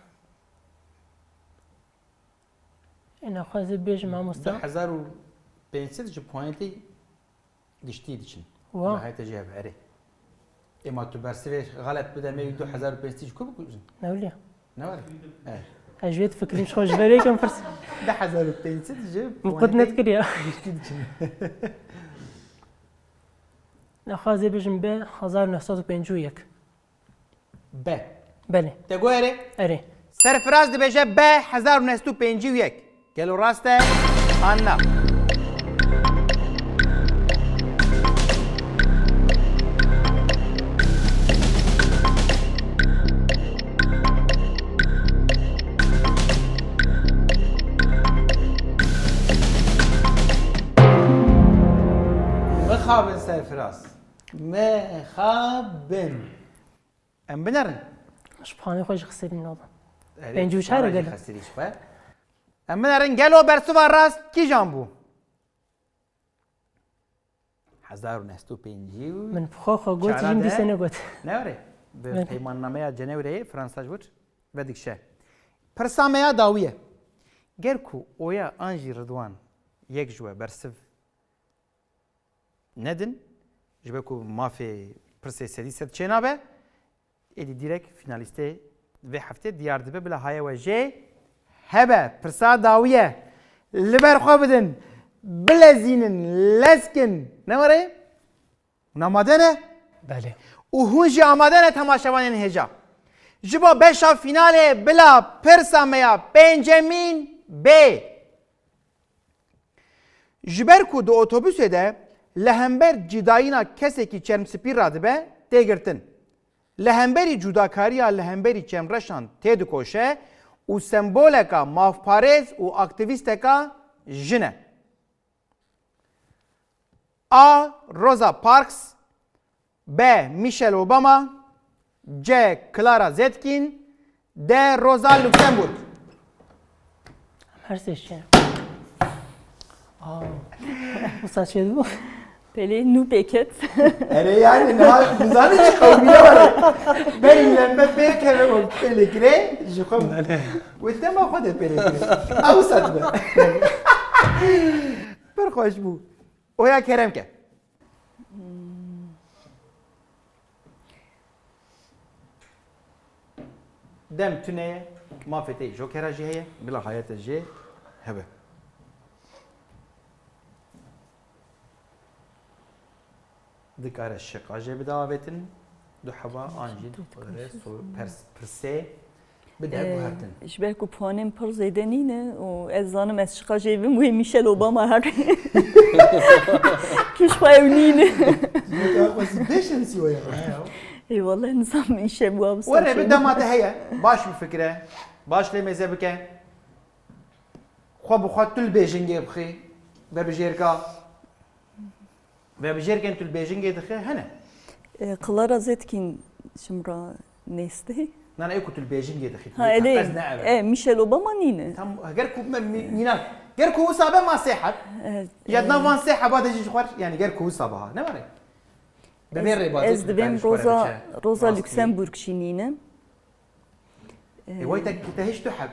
Ê, nexwazî bêjim mamosta. Du hezar û pênc sed ji puantê giştî diçin. Wa. Nihayete jî hebe, erê. Ê, ma tu bersivê xelet bide me wî du hezar û pênc sed ji ku bikujin? Ne wiliya. Ne were? Evet. Ez ji wê difikirim ji xwe ji verê kim pirs. Du hezar û pênc sed ji puantê giştî diçin. Nexwazê bêjim be hezar neh sed û pêncî û yek. B. Belê. Te got erê? Erê. Serfiraz dibêje B hezar û neh sed û pêncî û yek. Gelo rast e? An na? Mixabin Serfiraz. Mixabin. Em binerin. Ji puanê xwe jî xisirîn ola. Erê, pêncî û çar e gelo. Xisirî ji xwe. Em binerin, gelo bersiva rast kîjan bû? Hezar û neh sed û pêncî û çar de. Min bi xwe xwe got, jî min dîse negot. Ne were? Bi Belê. Peymannameya Cenewreyê Fransa ji wir vedikşe. Pirsa me ya dawî ye. Ger ku Oya an jî Ridwan yek ji we bersiv nedin, ji ber ku mafê pirsê sedî sed çênabe, êdî dîrek fînalîstê vê heftê diyar dibe, bila haye we jê hebe. Pirsa dawî ye. Li ber xwe bidin, bilezînin, lez kin. Ne were? Hûn amade ne? Belê. Û hûn jî amade ne temaşevanên hêja? Ji bo beşa fînalê bila pirsa me ya pêncemîn bê. Ji ber ku di otobusê de li hember cîdayîna kesekî çermspî radibe, tê girtin. Li hemberî cudakariya li hemberî çemreşan têdikoşe û semboleka mafparêz û aktîvîsteka jin e. A. Rosa Parks. B. Michelle Obama. C. Clara Zetkin. D. Rosa Luxemburg. Her sê çi? Aa. Wisa çêdibû? Pelê nû pêket. Erê yani niha dizanî çi qewmîne were. Berî lemme pêk heve û pêlê kirê ji xwe. Belê. Wê dema xwe de pêlê kirê. Ew wisa dibe. Pir xweş bû. Oya kerem ke. Dem tune ye, mafê te jokera jî heye, bila hayete jê hebe. Dikare şiqa jê bide avêtin, du heba an jî dikare so-, pers-, pirsê. Bide Ee, guhertin. Ji ber ku puanên pir zêde nîne û ez zanim ez çiqa jê bim wê Michelle Obama her. Kiş xwe ew nîne. Ji ber ku xwesî bêşensî weye, he ya. Ê, wele nizam îşe bû abi. Were bi dema te heye. Baş bifikire. Baş lê mêze bike. Xwe bi xwe tu li bêjingê bixî. Vebijêrka. Vebijêrkên tu li bêjingê dixî hene? E, Clara Zetkin ji min re nêstê. Nana ê ku tu li bêjingê dixî. Ha, elê, ez ne ev e. E, Michelle Obama nîne. Tam, ger ku me mî-, mînak. Ger ku wisa be ma sê heb. E, ya e, di nav van sê heba de jî ji xwe, yani ger ku wisa biha. Ne were? Bi vê rêbazê ez tu dibêm dikarî ji xwe re Rosa, biçe. Rosa Rastî. Luxemburg jî nîne. E, way te, te hiç tu heb.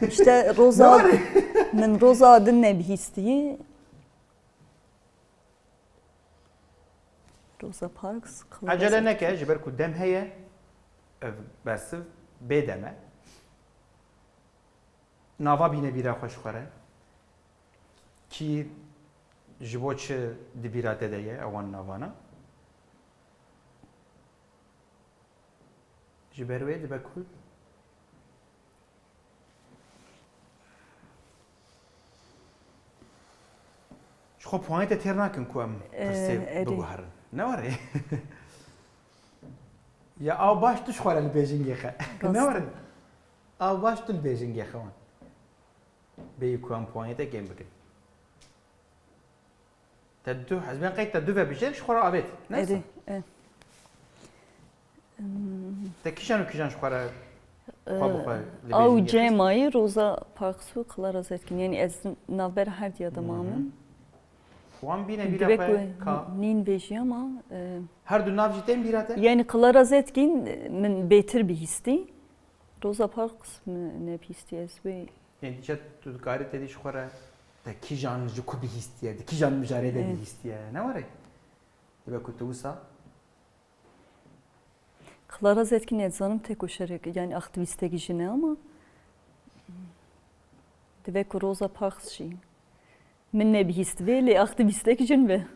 İşte Rosa, ne were? Min Rosa din nebihîstiye. Rosa Parks, Clara Zetkin. Ecele neke, ji ber ku dem heye, ev bersiv bê dem e. Nava bîne bîra xwe ji xwe re. Kî ji bo çi di bîra te de ye, ewan navana? Ji ber wê dibe ku ji xwe puanê te têr nakin ku em, e, pirsê, erê, biguherin. Ne were? Ya aw baş tu ji xwe re li bêjingê xe. Rast. Ne were? Aw baş tu li bêjingê xe wan. Bêyî ku em puanê te kêm bikin. Te du, ez bên qey te du vebijêr ji xwe re avêt. Ne? Erê, e. Te kîjan û kîjan ji xwe re xwe bi xwe li bêjingê xist? Ew cê mayî Rosa Parks û Clara Zetkin. Yani ez navbera her diya de mamin. Wan bîne bîra xwe ka. Nîn vêjî ama, e, her du nav jî tên bîra te? Yani Clara Zetkin, e, min bêtir bihîstî. Rosa Parks min nebihîstî ez wê. Ên dîçe tu dikarî te dî ji xwe re te kîjan ji ku bihîstiye, di kîjan mijarê de, ê, bihîstiye, ne were? Dibe ku tu wisa. Clara Zetkin ez zanim tekoşerek, yani aktivîstek jin e ama dibe ku Rosa Parks jî min nebihîst vê, lê aktivîstek jin be.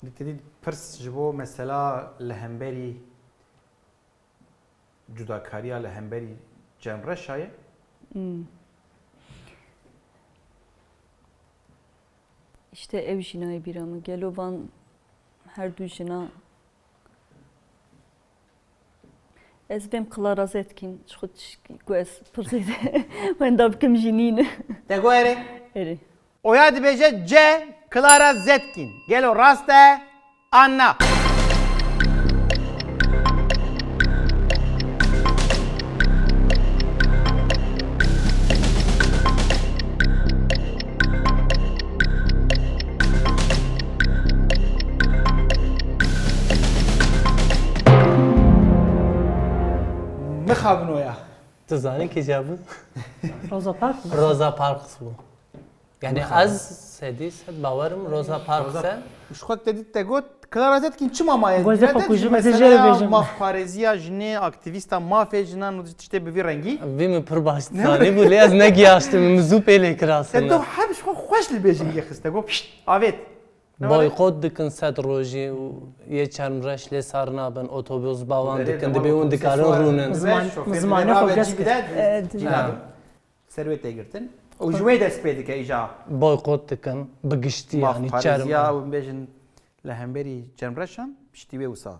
Di te dî pirs ji bo mesela li hemberî cudakariya li hemberî çemreşa ye? Hmm. İşte ew jî nayê bîra min. Gelo van her du jina, ez bêm Clara Zetkin, ji xwe tişkî ku ez pir zêde wenda bikim jî nîne. Te got erê? Erê. Oya dibêje C, Clara Zetkin. Gelo rast e an na? Kabinoya. Tu zanî kîja bû? Rosa Parks mı? Rosa Parks bû. Yani ez sedî sed bawerim Rosa Parks e. Ji xwe te dît te got, Clara Zetkin çima maye? Goze Dîne xwe te kujî dî me zê mesela jê bêjin. Mafparêziya jinê, aktivîsta mafê jinan û tiştê bi vî rengî. Vî min pir baş dizanî bû, lê ez negiyaştim, min zû pê lê kir Te aslında. doh heb ji xwe xweş li bêjingê xiste, got pişt, avêt. Ne were? Boykot dikin sed rojî û yê çermreş lê sar nabin, otobus bawan Belê, dikin, tamam, dibê hûn otobus dikarin sar rûnin. Dibe Ziman-, şofêr zimanê dibe xwe rabe gez cî kir. bide, Evet. cî Ha. nabin. Ser wê tê girtin. Û ji wê dest pê dike îja. Boykot dikin, bi giştî yani Mafparêziya çerm. û bêjin li hemberî çermreşan piştî wê wisa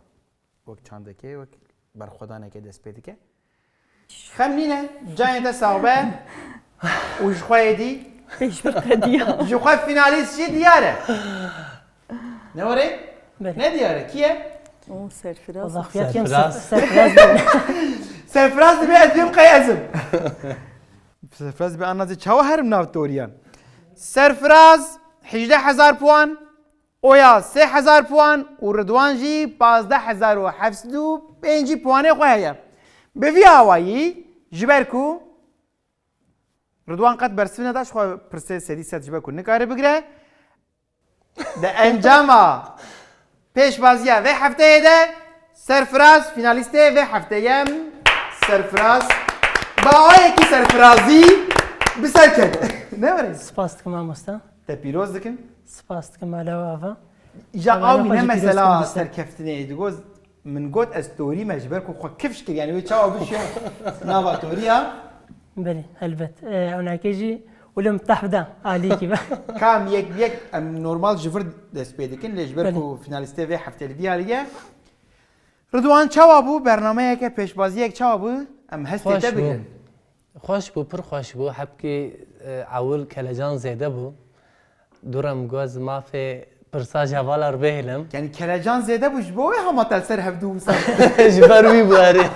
wek çandekê, wek berxwedanekê dest pê dike. Xem nîne, cayên te sax be û ji xwe yê dî Pêşbirke diya. ji xwe fînalîst jî diyar e. Ne were? Belê. Ne diyar e? Kî ye? O serfiraz. Valla xuya kem Serfiraz. serfiraz bû. Serfiraz dibe ez bêm qey ez im. Serfiraz dibe an nazê çawa herim nav toriyan. Serfiraz hejdeh hezar puan, Oya sê hezar puan û Ridwan jî pazdeh hezar û heft sed û pêncî puanê xwe heye. Bi vî awayî ji ber ku Ridwan qet bersiv neda ji xwe pirsê sedî sed ji ber ku nikare bigire. Di encama pêşbaziya vê hefteyê de Serfiraz fînalîstê vê hefteyê ye. Serfiraz bi awayekî serfirazî bi ser kete. Ne were? Spas dikim mamosta. Te pîroz dikin. Spas dikim mala ava. Îja Hevalê aw xwe mîne jî pîroz mesela dikim dîsa. serkeftinê digot. Min got ez torî me ji ber ku xwe kifş kir. Yani wê çawa bişiyo nava toriya. Belê, helbet. Ee, ewnakê jî wilo min tahf da alîkî be. Kam yek yek em normal ji vir dest pê dikin lê ji ber Belê. ku finalîstê vê heftê li diyalî ye. Ridwan çawa bû? Bernameyeke pêşbaziyek çawa bû? Em hestê Xweş te bû. bigirin. Xweş bû, pir xweş bû. Hebkî e, ewil kelecan zêde bû. Dûre min got ez mafê pirsa ji hevalar bihêlim. Yani kelecan zêde bû ji bo wê hema te li ser hevdû wisa. Ji ber wî bû erê.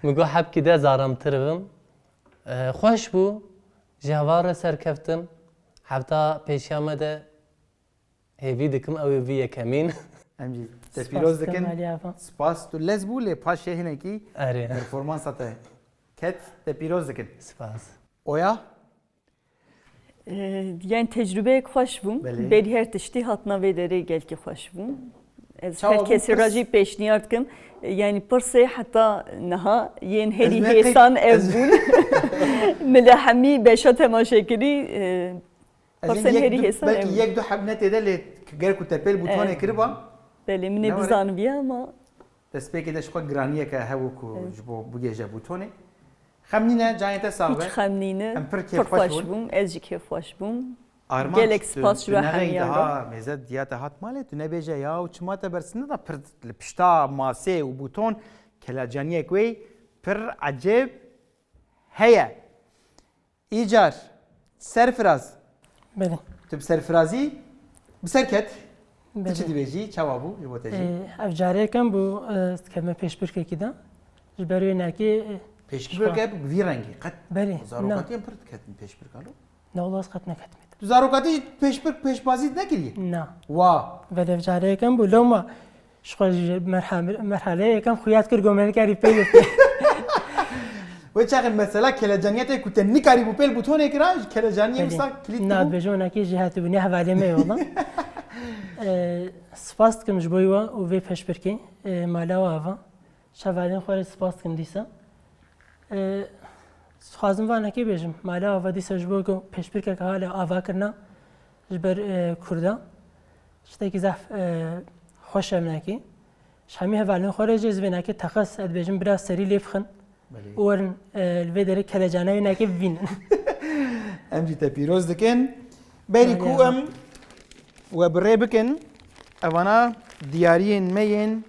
Min got hebkî de zaramtir bim. E, xweş bû. Ji heval re serkeftim. Hefta pêşiya me de hêvî dikim ew ê vî yekemîn. Em jî te Spas pîroz dikim dikin. Alî Afa. Spas tu lez bû lê paşê hinekî Erê. performansa te ket te pîroz dikin. Spas. Oya? Ee, Yani tecrübeyek xweş bû. Belê. Berî her tiştî hatina vê derê gelkî xweş bû. Ez Çawa her bû kesî pirs- re jî pêşniyar dikim. Yani pirsê heta niha yên herî Ez ne qey- hêsan ev ez- bûn. Min li hemî beşa temaşe kirî. e, Ez Pirsên ê yek herî du- hêsan belkî ew. yek du heb ne tê de lê gerek ku te pêl bûtonê Evet. kiriba. Belê min Ne ê were? bizanibiye ama Destpêkê de ji xwe giraniyeke hebû ku Evet. ji bo bigêje bûtonê. Xem nîne, cayê te sax be. Hiç xem nîne. Em pir Pir kêfxweş xweş bûn. bûm. Ez jî kêfxweş bûm. Armanc, Gelek tu- spas ji tu we nexeyî hemiyan daha mêze diya te hat malê, tu nebêje ya û çima te bersin neda pir li pişta masê û bûton kelecaniyek wê pir ecêb heye. Îcar, serfiraz. Belê. Tu bi serfirazî bi ser ket. Tu çi Belê. dibêjî? Çawa bû ji bo te jî? Ee, Ev carê yekem bû e, dikevime pêşbirkekî de. Ji ber wê nekê e, Pêşbirke bi vî rengî. Qet Belê, zarokatiyên pir diketin pêşbirka lo. ne wilo ez qet neketime. Tu zarokatî pêşbirk pêşbazî nekiriye? Na. Wa. Belê ev carê yekem bû lewma ji xwe ji merhale- merhale yekem xuya dikir ku me nikarî pê bipê. Wê çaxê mesela kelecaniyetê ku te nikarî bû pêl bûtonê kira, ji kelecaniyê wisa kilît Na dibû. dibêjim wina kê ji hetu bû ne hevalê me ye wala. Ee, Spas dikim ji bo wa û vê pêşbirkê e, mala wa ava. Ji hevalên xwe re spas dikim dîsa. Ee, Dixwazim vanekê bêjim. Mala ava dîsa ji bo ku pêşbirkeke hala ava kirina ji ber e, Kurda. Tiştekî zehf e, xweş e vinekê. Ji hemî hevalên xwe re jî ez vê nekê teqez ez dibêjim bira serî lê bixin. Belê. Û werin e, li vê derê kelecane wê nekê bivînin. Em jî te pîroz dikin. Berî ku Belê. Em we bi rê bikin, evana diyariyên me yên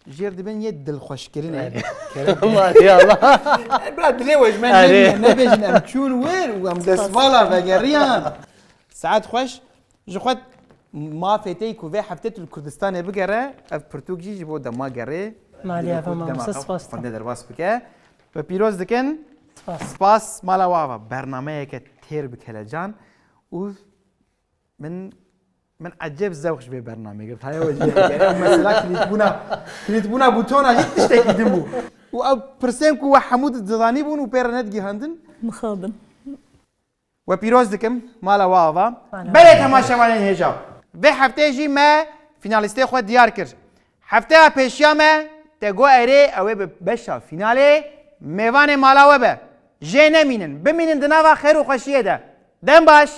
jêr dibin yê dilxweşkirinê. Maliye Allah. Bira dilê we ji me Erê. nebêjin, nebêjin em çûn wir û em destvala vegeriyan. Saet xweş. Ji xwe mafê te ku vê heftê tu li Kurdistanê bigere, ev pirtûk jî ji bo dema gerê. Malê Dibê eva ku dema mamoste xwe spas dikim. Xwendê derbas bike. Bi pîroz dikin. Spas. Spas mala we ava. Bernameyeke têr bi kelecan û min min ecêb zewq ji vê bernameyê girt. Haya we jî mesela kilîtbûna kilîtbûna bûtona jî tiştekî din bû. Û ew pirsên ku we hemû dizanî bûn û pê re nedigihandin. Mixabin. We pîroz dikim, mala we ava. Mala Belê we. Temaşevanên hêja. Vê heftê jî me finalistê xwe diyar kir. Hefteya pêşiya me te got erê ew ê bi beşa finalê mêvanê mala we be. Jê nemînin, bimînin di nava xêr û xweşiyê de. Dem baş.